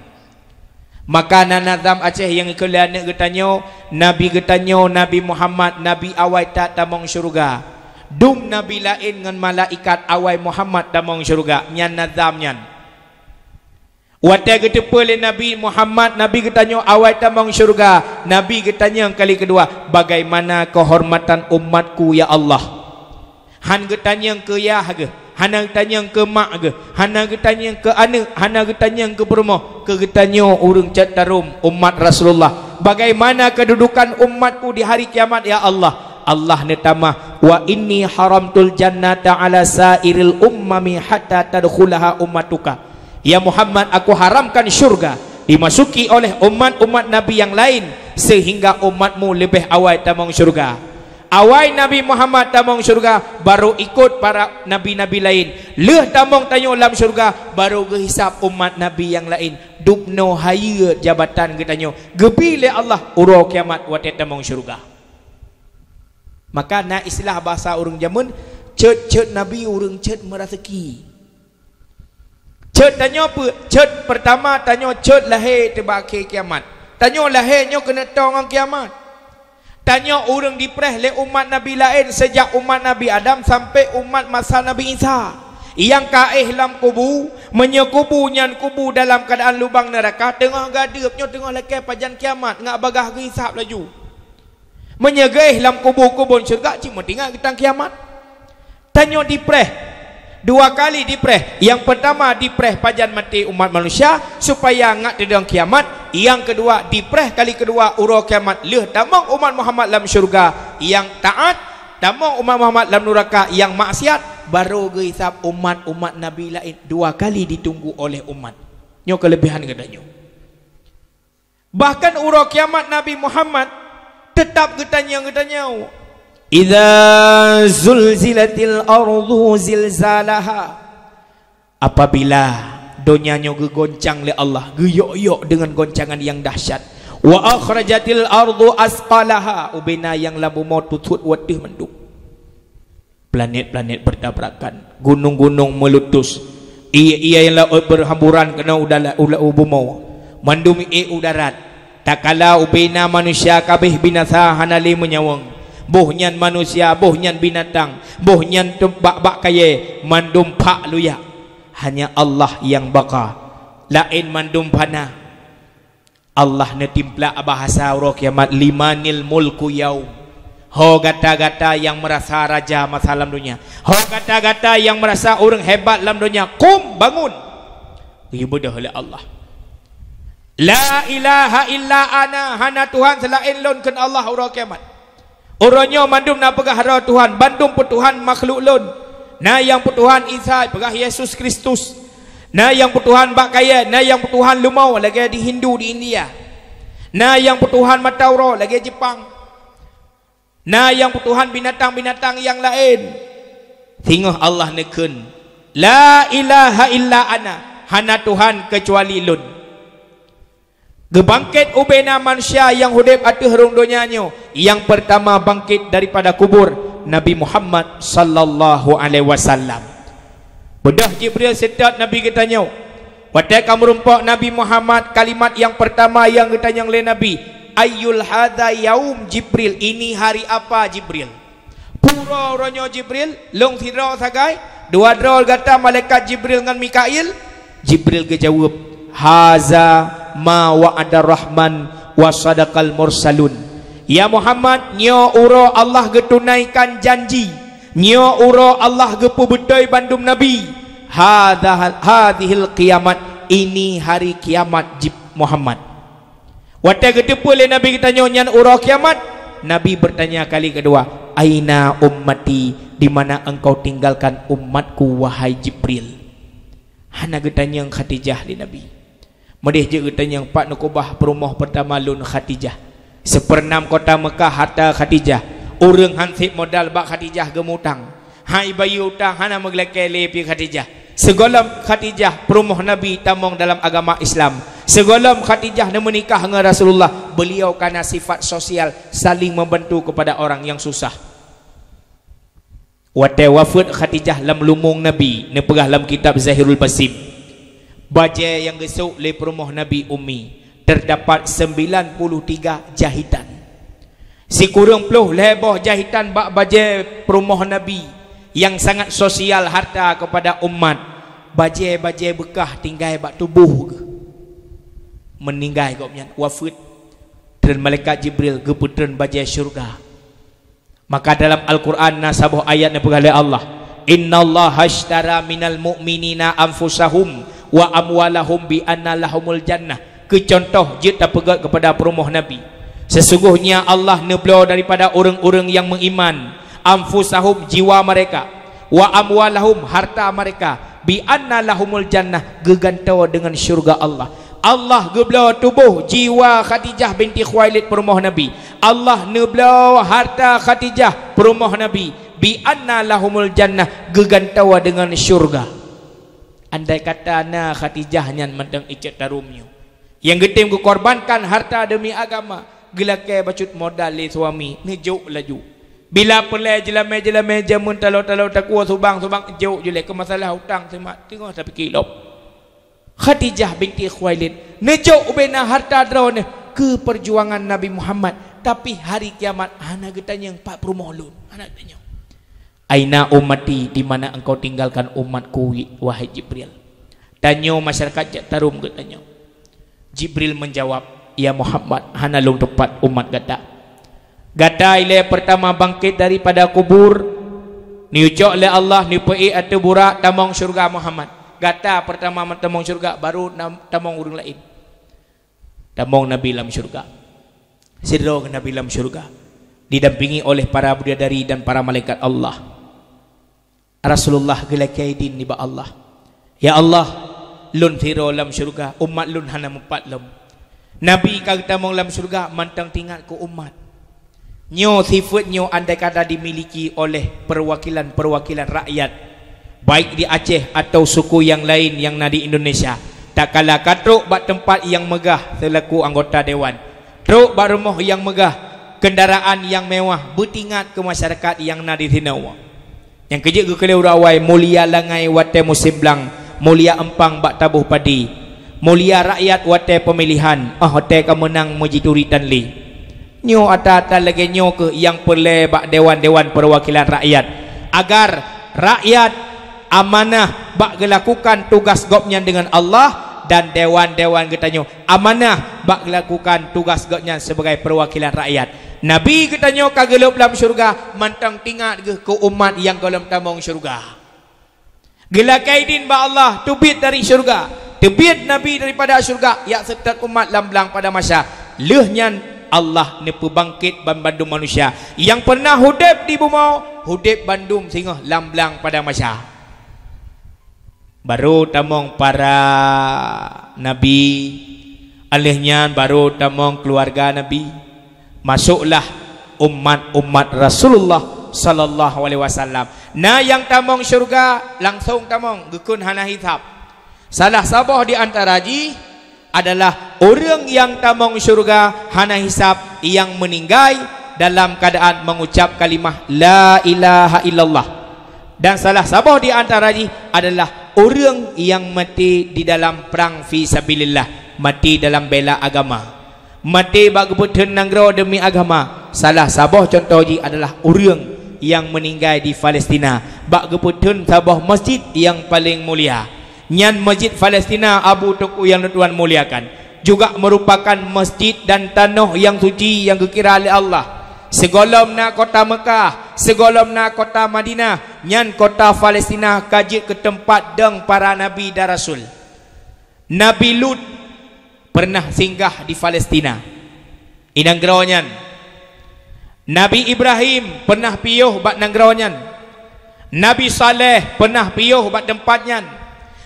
Maka na nazam Aceh nyang ikot lé aneuk geutanyoe, nabi geutanyoe, Nabi Muhammad, nabi awai that tamong syurga. Dum nabi laén ngon malaikat, awai Muhammad tamong syurga. Nyan nazam nyan. Watée geuteupeue lé Nabi Muhammad, nabi geutanyoe awai tamong syurga, nabi geutanyong kali keudua, "Bagaimana kehormatan umatku, ya Allah?" Han geutanyong keu yah geuh, hana geutanyong keu mak geuh, hana geutanyong keu aneuk, hana geutanyong keu peurumoh, keu geutanyoe ureuëng cot tarom umat Rasulullah. "Bagaimana kedudukan umatku di hari kiamat, ya Allah?" Allah neutamah, "Wa inni haramtul jannata ala sairil ummami hatta tadkhulaha ummatuka." "Ya Muhammad, aku haramkan syurga dimasuki oleh umat-umat nabi nyang laén, sehingga umatmu leubeh awai tamong syurga." Awai Nabi Muhammad tamong syurga, baru ikot para nabi-nabi laén. Lheueh tamong tanyoe lam syurga, baru geuhisab umat nabi nyang laén. Dubnoe hayeue jabatan geutanyoe, geubri lé Allah uroe kiamat watée tamong syurga. Maka na istilah basa ureuëng jameun, cot-cot Nabi ureuëng cot meuraseuki. Cot tanyoe peue? Cot peurtama tanyoe cot lahé teubak akhé kiamat. Tanyoe lahé nyoe keuneuk toe ngon kiamat. Tanyoe ureuëng dipreh lé umat Nabi laén seujak umat Nabi Adam sampai umat masa Nabi Isa. Nyang ka éh lam kubu, meunyoe kubu nyan kubu dalam keuadaan lubang neuraka, teungoh gadeueb nyoe teungoh lakée pajan kiamat ngat bagaih geuhisab laju. Meunyoe geuéh lam kubu-kubu syeuruga cit meutingat geutang kiamat. Tanyoe dipreh. Dua kali dipreh. Nyang peurtama dipreh pajan maté umat manusia supaya ngat teudong kiamat. Nyang keudua dipreh kali keudua uroe kiamat lheueh tamong umat Muhammad lam syeuruga nyang taát, tamong umat Muhammad lam nuraka nyang maksiat, barô geuhisab umat-umat Nabi laén dua kali ditunggu oleh umat. Nyoe keuleubehan geutanyoe. Bahkan uroe kiamat Nabi Muhammad teutap geutanyong-geutanyong, "Idza zulzilatil ardu zilzalaha." Apabila donya nyoe geugoncang lé Allah, geuyok-yok deungon goncangan nyang dahsyat, "Wa akhrajatil ardu asqalaha," ubena nyang lam bumoe tutuet wateuh mandum. Planet-planet bertabrakan, gunong-gunong meuletus, ié-ié laôt berhamburan keunoe u dala-, u la-, u bumoe, mandum ék u darat. Takala ubena manusia kabeh binasa hana lé meunyawöng. Boh nyan manusia, boh nyan binatang, boh nyan teubak-bak kayée, mandum phak luyak. Hanya Allah nyang baqa. Laén mandum fana. Allah neutimplak bahasa uroe kiamat, "Limanil mulku yaum." Ho gata-gata nyang meurasa raja masa lam donya. Ho gata-gata nyang meurasa ureuëng hebat lam donya, kum, bangun! Geubeudoh lé Allah. "La ilaha illa ana," hana Tuhan seulaén lôn, kheun Allah uroe kiamat. Uroe nyoe mandum na peugah droe Tuhan, bandum peutuhan makhluk lôn. Na nyang peutuhan Isa, peugah Yesus Kristus. Na nyang peutuhan bak kayée, na nyang peutuhan lumoe lagée di Hindu di India. Na nyang peutuhan mata uroe lagée Jepang. Na nyang peutuhan binatang-binatang nyang laén. Singoh Allah neukheun, "La ilaha illa ana," hana Tuhan keucuali lôn. Geubangkét ubena manusia nyang udeb ateueh rhueng donya nyoe, nyang peurtama bangkét daripada kubur, Nabi Muhammad sallallahu alaihi wasallam. Beudôh Jibril seutôt Nabi geutanyoe. Watée ka meurumpok Nabi Muhammad, kalimat nyang peurtama nyang geutanyong lé Nabi, "Ayyul hadza yaum Jibril?" Ini hari apa, Jibril? Peue uroe nyoe Jibril, lôn sidroe sagai, dua droe gata malaikat Jibril ngon Mikail? Jibril geujaweueb, "Haza ma wa'adar Rahman wa sadaqal mursalun." Ya Muhammad, nyoe uroe Allah geutunaikan janji. Nyoe uroe Allah geupeubeutôi bandum nabi. Hadza, hadzihil qiyamat, ini hari kiamat, Jib-, Muhammad. Watée geuteupeue lé Nabi geutanyoe nyan uroe kiamat, Nabi beurtanya kali keudua, "Aina ummati, di mana engkau tinggalkan umatku, wahai Jibril?" Hana geutanyong Khadijah lé Nabi. Meudeh jeuet geutanyong, "Pat neukeubah peurumoh peurtama lôn, Khadijah. Seupeurnam kota Meukah harta Khadijah. Ureuëng han sép modal bak Khadijah geumutang." Hai bayeue utang hana meugeulakée lé pih Khadijah. Sigohlom Khadijah peurumoh Nabi tamong dalam agama Islam. Sigohlom Khadijah neumeunikah ngon Rasulullah, beliau kana sifat sosial, saling membantu kepada orang yang susah. Watée wafeuet Khadijah lam lubong Nabi, neupeugah lam kitab Zahirul Basim, bajée nyang geusok lé peurumoh Nabi Ummi, terdapat sembilan puluh tiga jahitan. Sikureueng ploh lhée boh jahitan bak bajée peurumoh Nabi nyang sangat sosial harta keupada umat, bajée-bajée beukah tinggai bak tuboh geuh. Meuninggai gobnyan, wafeuet, treun malaikat Jibril geupeutreun bajée syeuruga. Maka dalam Al-Qur'an na saboh ayat neupeugah lé Allah, "Innallaha ashtara minal mu'minina anfusahum wa amwalahum bi anna lahumul jannah." Keu contoh jeuet tapeugét keupada peurumoh Nabi, "Sesungguhnya Allah neubloe daripada ureuëng-ureuëng nyang meuiman, anfusahum, jiwa mereka, wa amwalahum, harta mereka, bi anna lahumul jannah, geugantoe deungon syeuruga Allah." Allah geubloe tuboh jiwa Khadijah binti Khuwailid peurumoh Nabi. Allah neubloe harta Khadijah peurumoh Nabi, bi anna lahumul jannah, geugantoe deungon syeuruga. Andai kata na Khadijah nyan mantong icet tarum nyoe, nyang geutem geukorbankan harta deumi agama, geulakée bacut modal lé suami, neujok laju. Bila peureulée jeulamé-jeulamé jameun taloe-taloe takue subang-subang jok julée keu masalah utang, seumah teungoh tapike lom. Khadijah binti Khuwailid neujok ubena hareuta droeneuh keu peujuangan Nabi Muhammad, tapi hari kiamat hana geutanyong pat peurumoh lôn, hana geutanyong. "Aina ummati, di mana engkau tinggalkan umatku, wahai Jibril?" Tanyoe masyarakat jak tarum geutanyoe. Jibril menjawab, "Ya Muhammad, hana lôn teumpat umat gata. Gata ilée pertama bangkét daripada kubur, neucok lé Allah, neupeuék ateueh burak tamong syeuruga Muhammad. Gata pertama tamong syeuruga, baru nam-, tamong ureuëng laén." Tamong Nabi lam syeuruga. Sidroe Nabi lam syeuruga, didampingi oleh para bidadari dan para malaikat Allah. Rasulullah geulakée idin nibak Allah, "Ya Allah, lôn sidroe lam syeuruga, umat lôn hana meupat lom." Nabi ka geutamong lam syeuruga mantong teuingat keu umat. Nyoe sifeuet nyoe andai kata dimiliki oleh perwakilan-perwakilan rakyat, baik di Aceh atau suku nyang laén nyang na di Indonesia, tatkala ka trok bak teumpat nyang meugah seulaku anggota dewan, trok bak rumoh nyang meugah, kendaraan nyang mewah, beuteuingat keu masyarakat nyang na di sinoe. Nyang keujeuet geukeulée uroe awai, mulia langai watée musém blang, mulia eumpang bak taboh padi, mulia rakyat watée peumilihan, óh watée ka meunang meujituri tan lé. Nyoe ata-ata lagée nyoe kheueh nyang peureulée bak dewan-dewan peuwakilan rakyat, agar rakyat amanah bak geulakukan tugas gobnyan deungon Allah, dan dewan-dewan geutanyoe amanah bak geulakukan tugas gobnyan sibagai peuwakilan rakyat. Nabi geutanyoe ka geulheueh lam syeuruga, mantong teuingat geuh keu umat nyang gohlom tamong syeuruga. Geulakée idin bak Allah, teubiet dari syeuruga. Teubiet Nabi daripada syeuruga, jak seutôt umat lam blang padang mahsyar. Lheueh nyan Allah neupeubangkét banmandum manusia nyang pernah udeb di bumoe, udeb bandum singoh lam blang padang mahsyar. Baru tamong para nabi, lheueh nyan baru tamong keuluwarga Nabi. Masuklah umat-umat Rasulullah sallallahu alaihi wasallam. Na nyang tamong syeuruga, langsong tamong, geukheun hana hisab. Salah saboh di antara jih adalah ureuëng nyang tamong syeuruga hana hisab, nyang meuninggai dalam keuadaan mengucap kalimah la ilaha illallah. Dan salah saboh di antara jih adalah ureuëng nyang maté di dalam prang fi sabilillah, maté dalam bela agama. Maté bak geupeutheun nanggroe deumi agama. Salah saboh cuntoh jih adalah ureuëng nyang meuninggai di Palestina bak geupeutheun saboh masjid nyang paleng mulia. Nyan Masjid Palestina, Abu Teungku nyang lôn tuan muliakan, juga meurupakan masjid dan tanoh nyang suci nyang geukira lé Allah. Sigohlom na kota Meukah, sigohlom na kota Madinah, nyan kota Palestina ka jeuet keu teumpat dong para nabi dan rasul. Nabi Lut pernah singgah di Palestina, i nanggroe nyan. Nabi Ibrahim pernah piôh bak nanggroe nyan. Nabi Saleh pernah piôh bak teumpat nyan.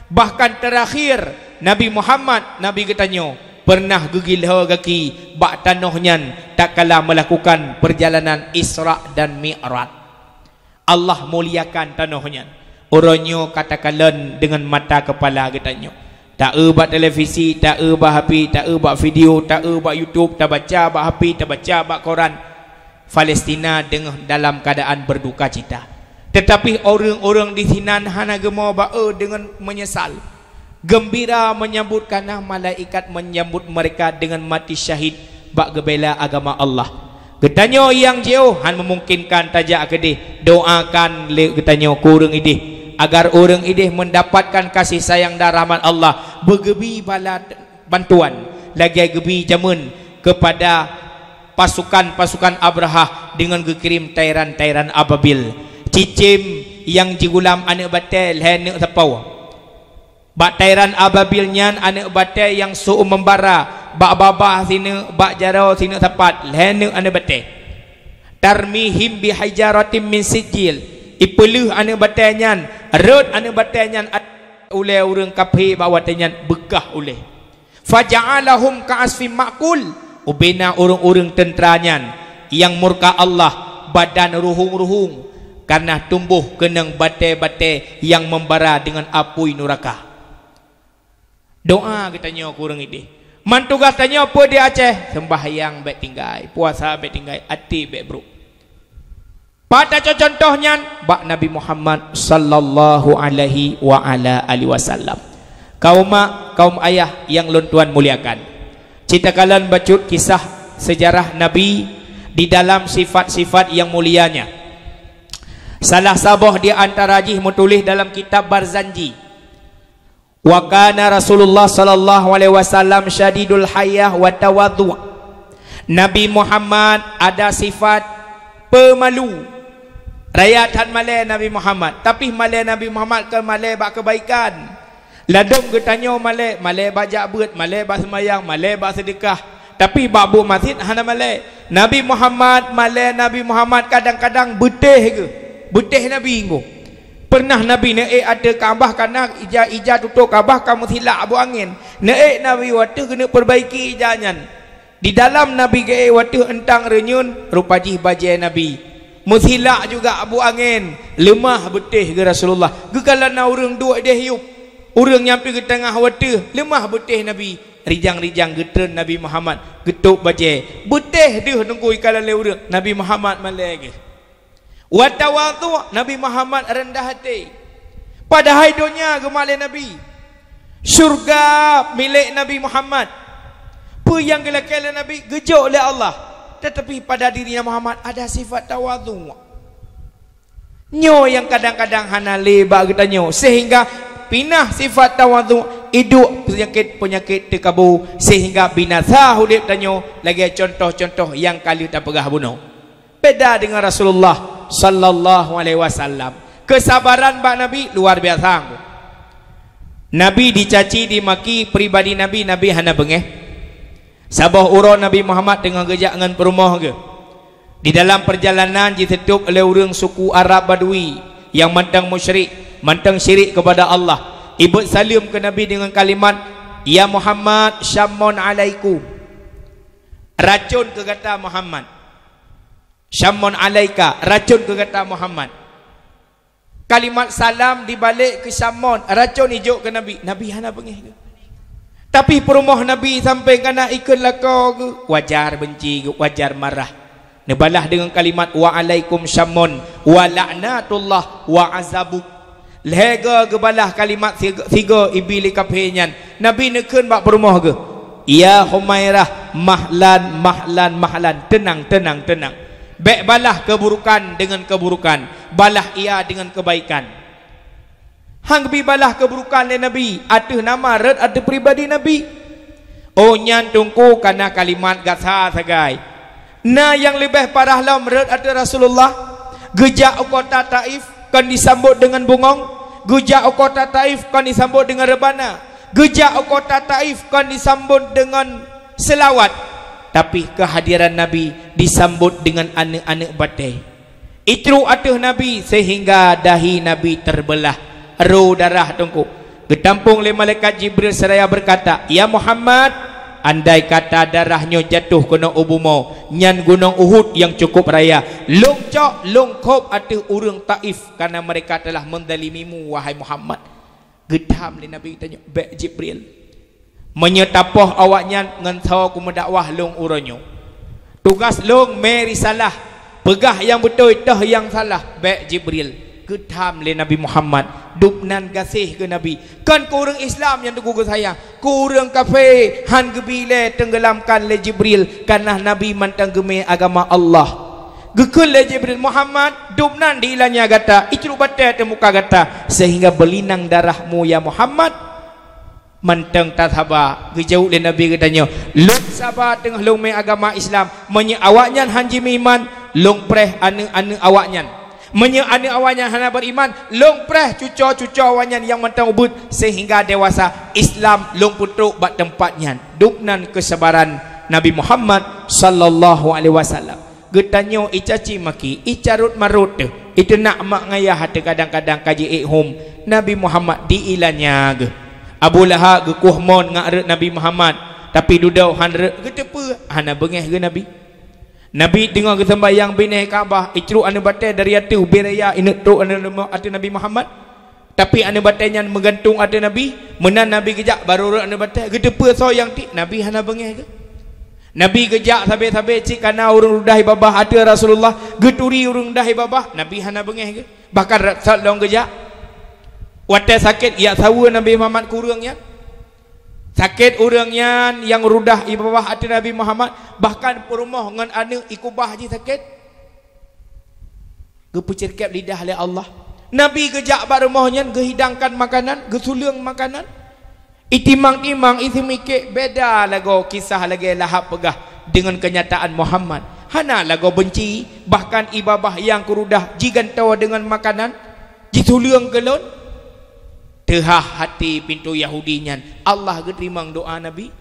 Bahkan teurakhir, Nabi Muhammad, Nabi geutanyoe, pernah geugilho gaki bak tanoh nyan tatkala meulakukan peurjalanan Isra dan Mi'raj. Allah muliakan tanoh nyan. Uroe nyoe ka takalon deungon mata keupala geutanyoe. Ta-eu bak televisi, ta-eu bak H P, ta-eu bak video, ta-eu bak YouTube, tabaca bak H P, tabaca bak koran. Palestina deungoh dalam keuadaan berdukacita. Teutapi ureuëng-ureuëng di sinan hana geumoe ba-eu deungon meunyeusal. Geumbira menyambut, kareuna malaikat menyambut mereka deungon mati syahid bak geubela agama Allah. Geutanyoe nyang jiôh hana meumungkinkan tajak keudeh, doakan lé geutanyoe keu ureuëng ideh, agar ureuëng ideh meundapatkan kasih sayang dan rahmat Allah, beugeubi bala bantuan lagée geubi jameun keupada pasukan-pasukan Abrahah deungon geukirém tairan-tairan ababil. Cicém nyang jigulam aneuëk batée lhée neuk sapoe. Bak tairan ababil nyan aneuëk batée nyang su-uem membara, bak babah sineuk, bak jaroe sineuk sapat, lhée neuk aneuëk batée. Tarmihim bihijaratim min sijil, ipeuleueh aneuëk batée nyan, rhot aneuëk batée nyan ulée ureuëng kafé bak watée nyan beukah ulée. Faja'alahum ka'asfim ma'kul, ubena ureuëng-ureuëng teuntra nyan nyang murka Allah badan ruhung-ruhung, kareuna tumboh keunong batée-batée nyang membara deungon apui nuraka. Doa geutanyoe keu ureuëng ideh. Man tugaih tanyoe peue di Aceh? Seumbahyang bék tinggai, puasa bék tinggai, até bék brok. Pat taco contoh nyan? Bak Nabi Muhammad sallallahu alaihi wa ala alihi wasallam. Kaum mak, kaum ayah nyang lôn tuan muliakan, cit takalon bacut kisah sejarah Nabi di dalam sifat-sifat nyang mulia nyan. Salah saboh di antara jih meutuléh dalam kitab Barzanji, "Wa kana Rasulullah sallallahu alaihi wasallam syadidul hayah wa tawadhu." Nabi Muhammad ada sifat peumalu. Raya that malée Nabi Muhammad, tapi malée Nabi Muhammad kon malée bak keubaikan. Ladôm geutanyoe malée, malée bak jak beuet, malée bak seumayang, malée bak seudeukah. Tapi bak buet masjid hana malée. Nabi Muhammad malée, Nabi Muhammad kadang-kadang beutéh geuh, beutéh Nabi ngon. Peureunah Nabi neuék ateueh Ka'bah kana ija-ija tutôp Ka'bah ka meusilak abu angén. Neuék Nabi wateueh keuneuk peurbaiki ija nyan. Di dalam Nabi geuék wateueh euntang reunyeun, rupa jih bajée Nabi. Meusilak juga abu angén, leumah beutéh geuh Rasulullah. Geukalon na ureuëng duek ideh yup. Ureuëng nyang pih geuteungoh wateueh, leumah beutéh Nabi. Rijang-rijang geutreun Nabi Muhammad, geutôb bajée. Beutéh deuh teungku ikalon lé ureuëng, Nabi Muhammad malée geuh. Wa tawadhu, Nabi Muhammad reundah até. Padahai donya geumat lé Nabi. Syurga milék Nabi Muhammad. Peue nyang geulakée lé Nabi geujok lé Allah. Tetapi pada dirinya Muhammad ada sifat tawadhu. Nyoe nyang kadang-kadang hana lé bak geutanyoe, sehingga pinah sifat tawadhu, iduek peunyakét-peunyakét teukabô, sehingga binasa udeb tanyoe lagée contoh-contoh nyang ka lheueh tapeugah bunoe. Beda deungon Rasulullah sallallahu alaihi wasallam. Keusabaran bak Nabi luar biasa. Nabi dicaci, dimaki, pribadi Nabi, Nabi hana beungéh. Saboh uroe Nabi Muhammad teungoh geujak ngon peurumoh geuh. Di dalam peurjalanan jiseutôb lé ureuëng suku Arab Badui nyang mantong musyrik, mantong syirik keupada Allah. Ibeuet saleuem keu Nabi deungon kalimat, "Ya Muhammad, syammun alaikum." Racon keu gata Muhammad. "Syammun alaika," racon keu gata Muhammad. Kalimat salam dibalek keu syammun, racon ijok keu Nabi. Nabi hana beungéh geuh. Tapi peurumoh Nabi sampoe kana ikheun lakoe geuh, wajar beunci geuh, wajar marah. Neubalah deungon kalimat, "Wa alaikum syammun, wa laknatullah, wa azabuk." Lhée goe geubalah kalimat sigo-, sigo ibi lé kaphé nyan. Nabi neukheun bak peurumoh geuh, "Ya Humairah, mahlan, mahlan, mahlan. Teunang, teunang, teunang. Bék balah keuburukan deungon keuburukan. Balah ia deungon keubaikan." Han geubi balah keuburukan lé Nabi ateueh nama rot ateueh pribadi Nabi. Oh nyan teungku kana kalimat gasa sagai. Na nyang leubeh parah lom rot ateueh Rasulullah. Geujak u kota Taif kon disambot deungon bungong. Geujak u kota Taif kon disambot deungon reubana. Geujak u kota Taif kon disambot deungon seulawat. Tapi keuhadiran Nabi disambot deungon aneuëk-aneuëk batée. Icruk ateueh Nabi sehingga dahi Nabi teubeulah, ro darah teungku. Geutampong lé malaikat Jibril seraya beukata, "Ya Muhammad, andai kata darah nyoe jatoh keunoe u bumoe, nyan gunong Uhud nyang cukôp raya, lôn cok, lôn khôb ateueh ureuëng Taif, karena mereka telah menzalimimu, wahai Muhammad." Geutham lé Nabi geutanyoe, "Bék Jibril. Meunyoe tapoh awaknyan ngon soe kumeudakwah lôn uroe nyoe. Tugaih lôn mé risalah, peugah nyang beutôi, toh nyang salah, bék Jibril." Geutham lé Nabi Muhammad, dubnan gaséh keu Nabi. Kon keu ureuëng Islam nyang teungku geusayang, keu ureuëng kafé han geubi lé teunggeulamkan lé Jibril, karena Nabi mantong geumé agama Allah. Geukheun lé Jibril, "Muhammad, dubnan di iéleumnya gata, icruk batée ateueh muka gata, sehingga beulinang darahmu ya Muhammad." Mantong tasaba, geujaweueb lé Nabi geutanyoe, "Lôn saba teungoh lôn mé agama Islam, meunyoe awaknyan han jimeuiman, lôn preh aneuëk-aneuëk awaknyan. Meunyoe aneuëk awaknyan hana beuiman, lôn preh cuco-cuco awaknyan nyang mantong ubeuet, sehingga dewasa Islam lôn peutrok bak teumpat nyan." Dubnan keusabaran Nabi Muhammad sallallahu alaihi wasallam. Geutanyoe icaci maki, icarot marot teuh, iteunak mak ngayah teuh kadang-kadang ka jiék hom Nabi Muhammad di iéleumnya geuh. Abu Lahab geukueh mon ngat rot Nabi Muhammad, tapi dudoe han rot, geuteupeue hana beungéh geuh Nabi. Nabi teungoh geuseumbahyang binéh Ka'bah, icruk aneuëk batée dari ateueh ubé raya ineuk trok aneuëk ateueh Nabi Muhammad. Tapi aneuëk batée nyan meugantung ateueh Nabi, meunan Nabi geujak barô rot aneuëk batée, geuteupeue soe nyang tiek, Nabi hana beungéh geuh. Nabi geujak sabe-sabe cit kana ureuëng rudah ié babah ateueh Rasulullah, geuturi ureuëng rudah ié babah, Nabi hana beungéh geuh. Bahkan ra-, sat lom geujak. Watée sakét, jak saweue Nabi Muhammad keu ureuëng nyan. Sakét ureuëng nyan nyang rudah ié babah ateueh Nabi Muhammad, bahkan peurumoh ngon aneuëk ikubah jih sakét. Geupeucirkép lidah lé Allah. Nabi geujak bak rumoh nyan, geuhidangkan makanan, geusuleueng makanan. Itimang-timang, iseumikék, beda lagoe kisah lagée Lahab peugah deungon keunyataan Muhammad. Hana lagoe beunci, bahkan ié babah nyang keurudah jigantoe deungon makanan, jisuleueng keu lôn. Teuhah hati pintoe Yahudi nyan, Allah geuteurimong doá Nabi.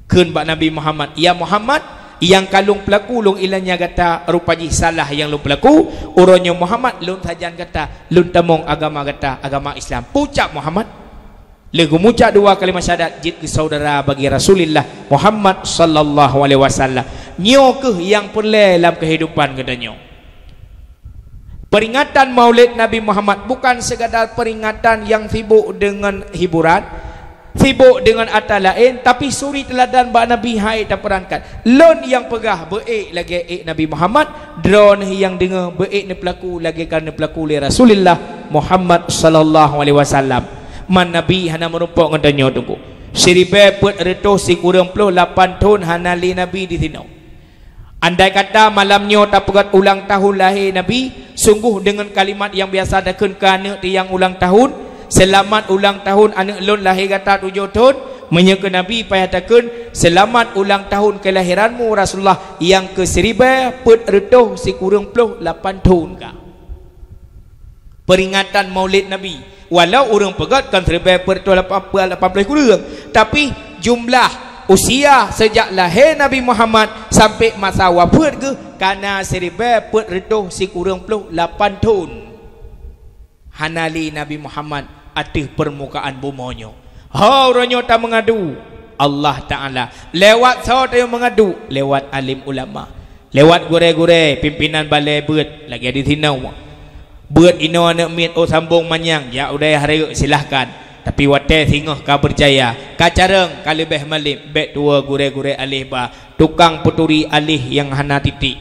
Kheun bak Nabi Muhammad, "Ya Muhammad, nyang ka lôn peulaku lôn iélannya gata, rupa jih salah nyang lôn peulaku, uroe nyoe Muhammad lôn sajan gata, lôn tamong agama gata, agama Islam." Peucab Muhammad. Lheueh geumucab dua kalimat syahadat, jeuet keu saudara bagi Rasulullah Muhammad sallallahu alaihi wasallam. Nyoe kheueh nyang peureulée lam keuhidupan geutanyoe. Peringatan Maulid Nabi Muhammad bukan sekadar peringatan nyang sibuk deungon hiburan, sibuk deungon atra laén, tapi suri teuladan bak Nabi han ék tapeurangkat. Lôn nyang peugah beu ék lagée ék Nabi Muhammad, droeneuh nyang deungoe beu ék neupeulaku lagée ka neupeulaku lé Rasulullah Muhammad sallallahu alaihi wasallam. Man Nabi hana meurumpok ngon tanyoe Teungku. Siribée peuet reutôh sikureueng ploh lapan thon hana lé Nabi disinoe. Andai kata malam nyoe tapeugét ulang tahun lahé Nabi, sunggoh deungon kalimat nyang biasa takheun keu aneuëk nyang ulang tahun, "Seulamat ulang tahun aneuëk lôn lahé gata tujoh thon," meunyoe keu Nabi payah takheun, "Seulamat ulang tahun keulahiranmu Rasulullah nyang keu siribée peuet reutôh sikureueng ploh lapan thon ka." Peringatan Maulid Nabi. Walau ureuëng peugét kon siribée peuet reutôh lapan ploh kureueng, tapi jumlah usia sejak lahé Nabi Muhammad sampai masa wafeuet geuh kana siribée peuet reutôh sikureueng ploh lapan thon. Hana lé Nabi Muhammad ateueh peurmukaan bumoe nyoe. Ho uroe nyoe tameungadu Allah Taala. Lewat soe tameungadu? Lewat alim ulama. Lewat gurée-gurée, pimpinan balée beuet, lagée di sinoe. Beuet inoe aneuëk miet, oh sambong manyang, jak u dayah rayeuk, silahkan. Tapi watée singoh ka beujaya, ka carông, ka leubeh malem, bék tuwoe gurée-gurée aléh ba, tukang peuturi aléh nyang hana titik.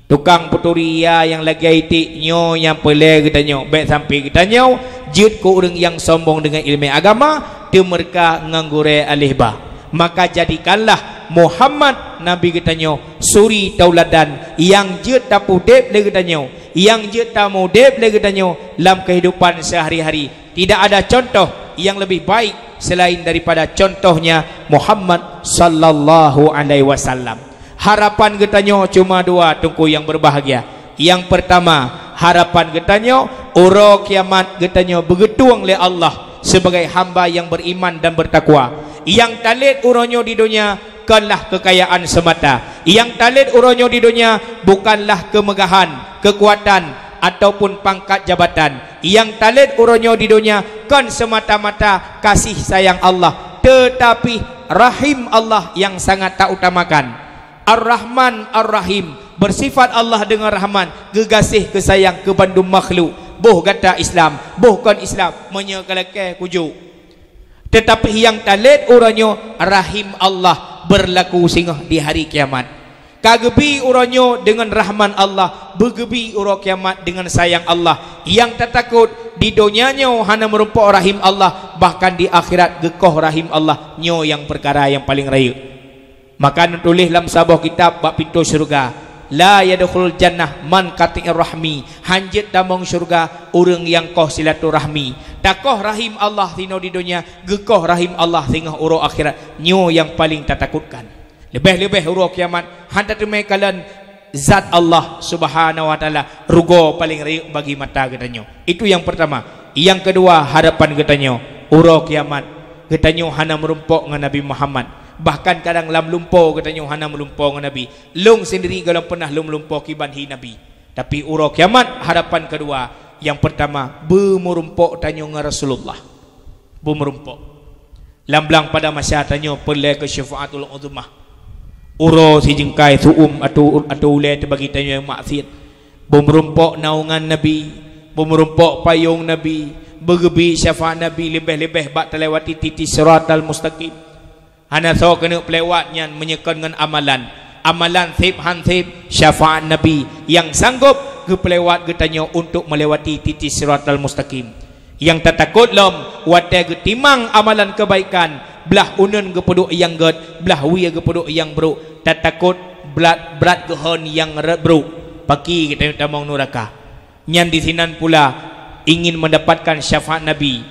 Tukang peuturi ya nyang lagée iték nyoe nyang peureulée geutanyoe, bék sampai geutanyoe jeuet keu ureuëng nyang sombong deungon iéleumé agama, teumeureuka ngon gurée aléh ba. Maka jadikanlah Muhammad Nabi geutanyoe suri tauladan nyang jeuet tapeudeb lé geutanyoe, nyang jeuet tameudeb lé geutanyoe lam keuhidupan seuhari-hari. Tidak ada contoh yang lebih baik selain daripada contohnya Muhammad sallallahu alaihi wasallam. Harapan geutanyoe cuma dua, Teungku yang berbahagia. Yang pertama, harapan geutanyoe, uroe kiamat geutanyoe beugeutueng lé Allah sebagai hamba yang beriman dan bertakwa. Nyang talét uroe nyoe di donya konlah kekayaan semata. Nyang talét uroe nyoe di donya bukanlah kemegahan, kekuatan, ataupun pangkat jabatan. Nyang talét uroe nyoe di donya kon semata-mata kasih sayang Allah, tetapi rahim Allah yang sangat tautamakan. Ar-Rahman Ar-Rahim, bersifat Allah dengan Rahman, geugaséh geusayang keu bandum makhluk, boh gata Islam, boh kon Islam, meunyoe ka lakée kujok. Tetapi nyang talét uroe nyoe rahim Allah berlaku singoh di hari kiamat. Ka geubi uroe nyoe deungon rahman Allah, beugeubi uroe kiamat deungon sayang Allah. Nyang tatakot di donya nyoe hana meurumpok rahim Allah, bahkan di akhirat geukoh rahim Allah. Nyoe nyang peukara nyang paleng rayeuk. Maka neutuléh lam saboh kitab bak pintoe syeuruga, "La yadkhulul jannah man qati'ir rahmi." Hanjeuet tamong syeuruga ureuëng nyang koh silaturahmi. Takoh rahim Allah sinoe di donya, geukoh rahim Allah singoh uroe akhirat. Nyoe nyang paleng tatakotkan. Leubeh-leubeh uroe kiamat, hana teumé kalon zat Allah Subhanahu wa Taala, rugoe paleng rayeuk bagi mata geutanyoe. Itu yang pertama. Yang kedua, harapan geutanyoe, uroe kiamat geutanyoe hana meurumpok ngon Nabi Muhammad. Bahkan kadang lam lumpo geutanyoe hana meulumpo ngon Nabi. Lôn sendiri gohlom peunah lôn meulumpo kiban hi Nabi. Tapi uroe kiamat, harapan kedua, yang pertama, beumeurumpok tanyoe ngon Rasulullah. Beumeurumpok. Lam blang pada masa tanyoe peureulée keu syafaatul uzma. Uroe sijeungkai su'um atau, atau ulée teubagi tanyoe nyang maksiet. Beumeurumpok naungan Nabi, beumeurumpok payong Nabi, beugeubi syafaat Nabi leubeh-leubeh bak talewati titi siratal mustaqim. Hana soe keuneuk peulewat nyan meunyoe kon ngon amalan. Amalan seb han seb, syafaat Nabi nyang sanggop geupeulewat geutanyoe untuk melewati titik Siratal Mustaqim. Nyang tatakot lom, watée geutimang amalan keubaikan, blah uneun geupeuduek nyang gét, blah wie geupeuduek nyang brok, tatakot brat, brat geuhon nyang rot brok, paki geutanyoe tamong nuraka. Nyan disinan pula ingin mendapatkan syafaat Nabi.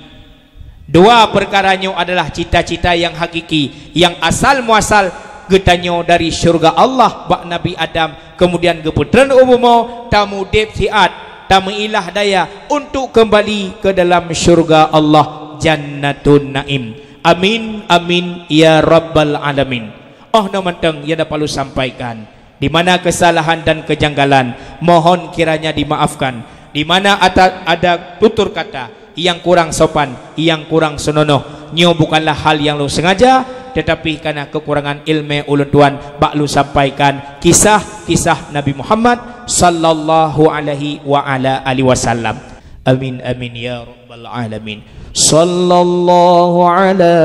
Dua peukara nyoe adalah cita-cita nyang hakiki, nyang asal muasal geutanyoe dari syurga Allah bak Nabi Adam, kemudian geupeutreun u bumoe, tamudeb siat, tameuilah daya untuk kembali ke dalam syurga Allah, Jannatun Naim. Amin, amin, ya Rabbal Alamin. Oh, nyoe mantong nyang dapat lôn sampaikan. Di mana kesalahan dan kejanggalan, mohon kiranya dimaafkan. Di mana ata-, ada tutur kata nyang kurang sopan, nyang kurang seunonoh, nyoe bukanlah hal nyang lôn sengaja, tetapi karena kekurangan ilmu ulôn tuan bak lôn sampaikan kisah-kisah Nabi Muhammad sallallahu alaihi wa ala alihi wasallam. Amin, amin, ya Rabbal Alamin. Sallallahu ala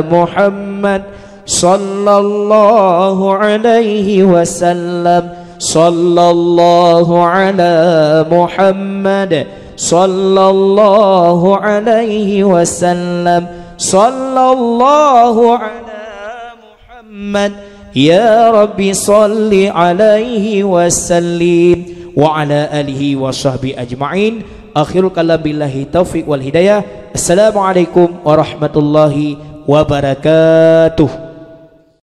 Muhammad, sallallahu alaihi wasallam, sallallahu ala Muhammad, sallallahu alaihi wasallam, sallallahu ala Muhammad. Ya Rabbi, salli alaihi wasallim wa ala alihi wa sahbihi ajma'in. Akhirul kalam, billahi taufiq wal hidayah. Assalamualaikum warahmatullahi wabarakatuh.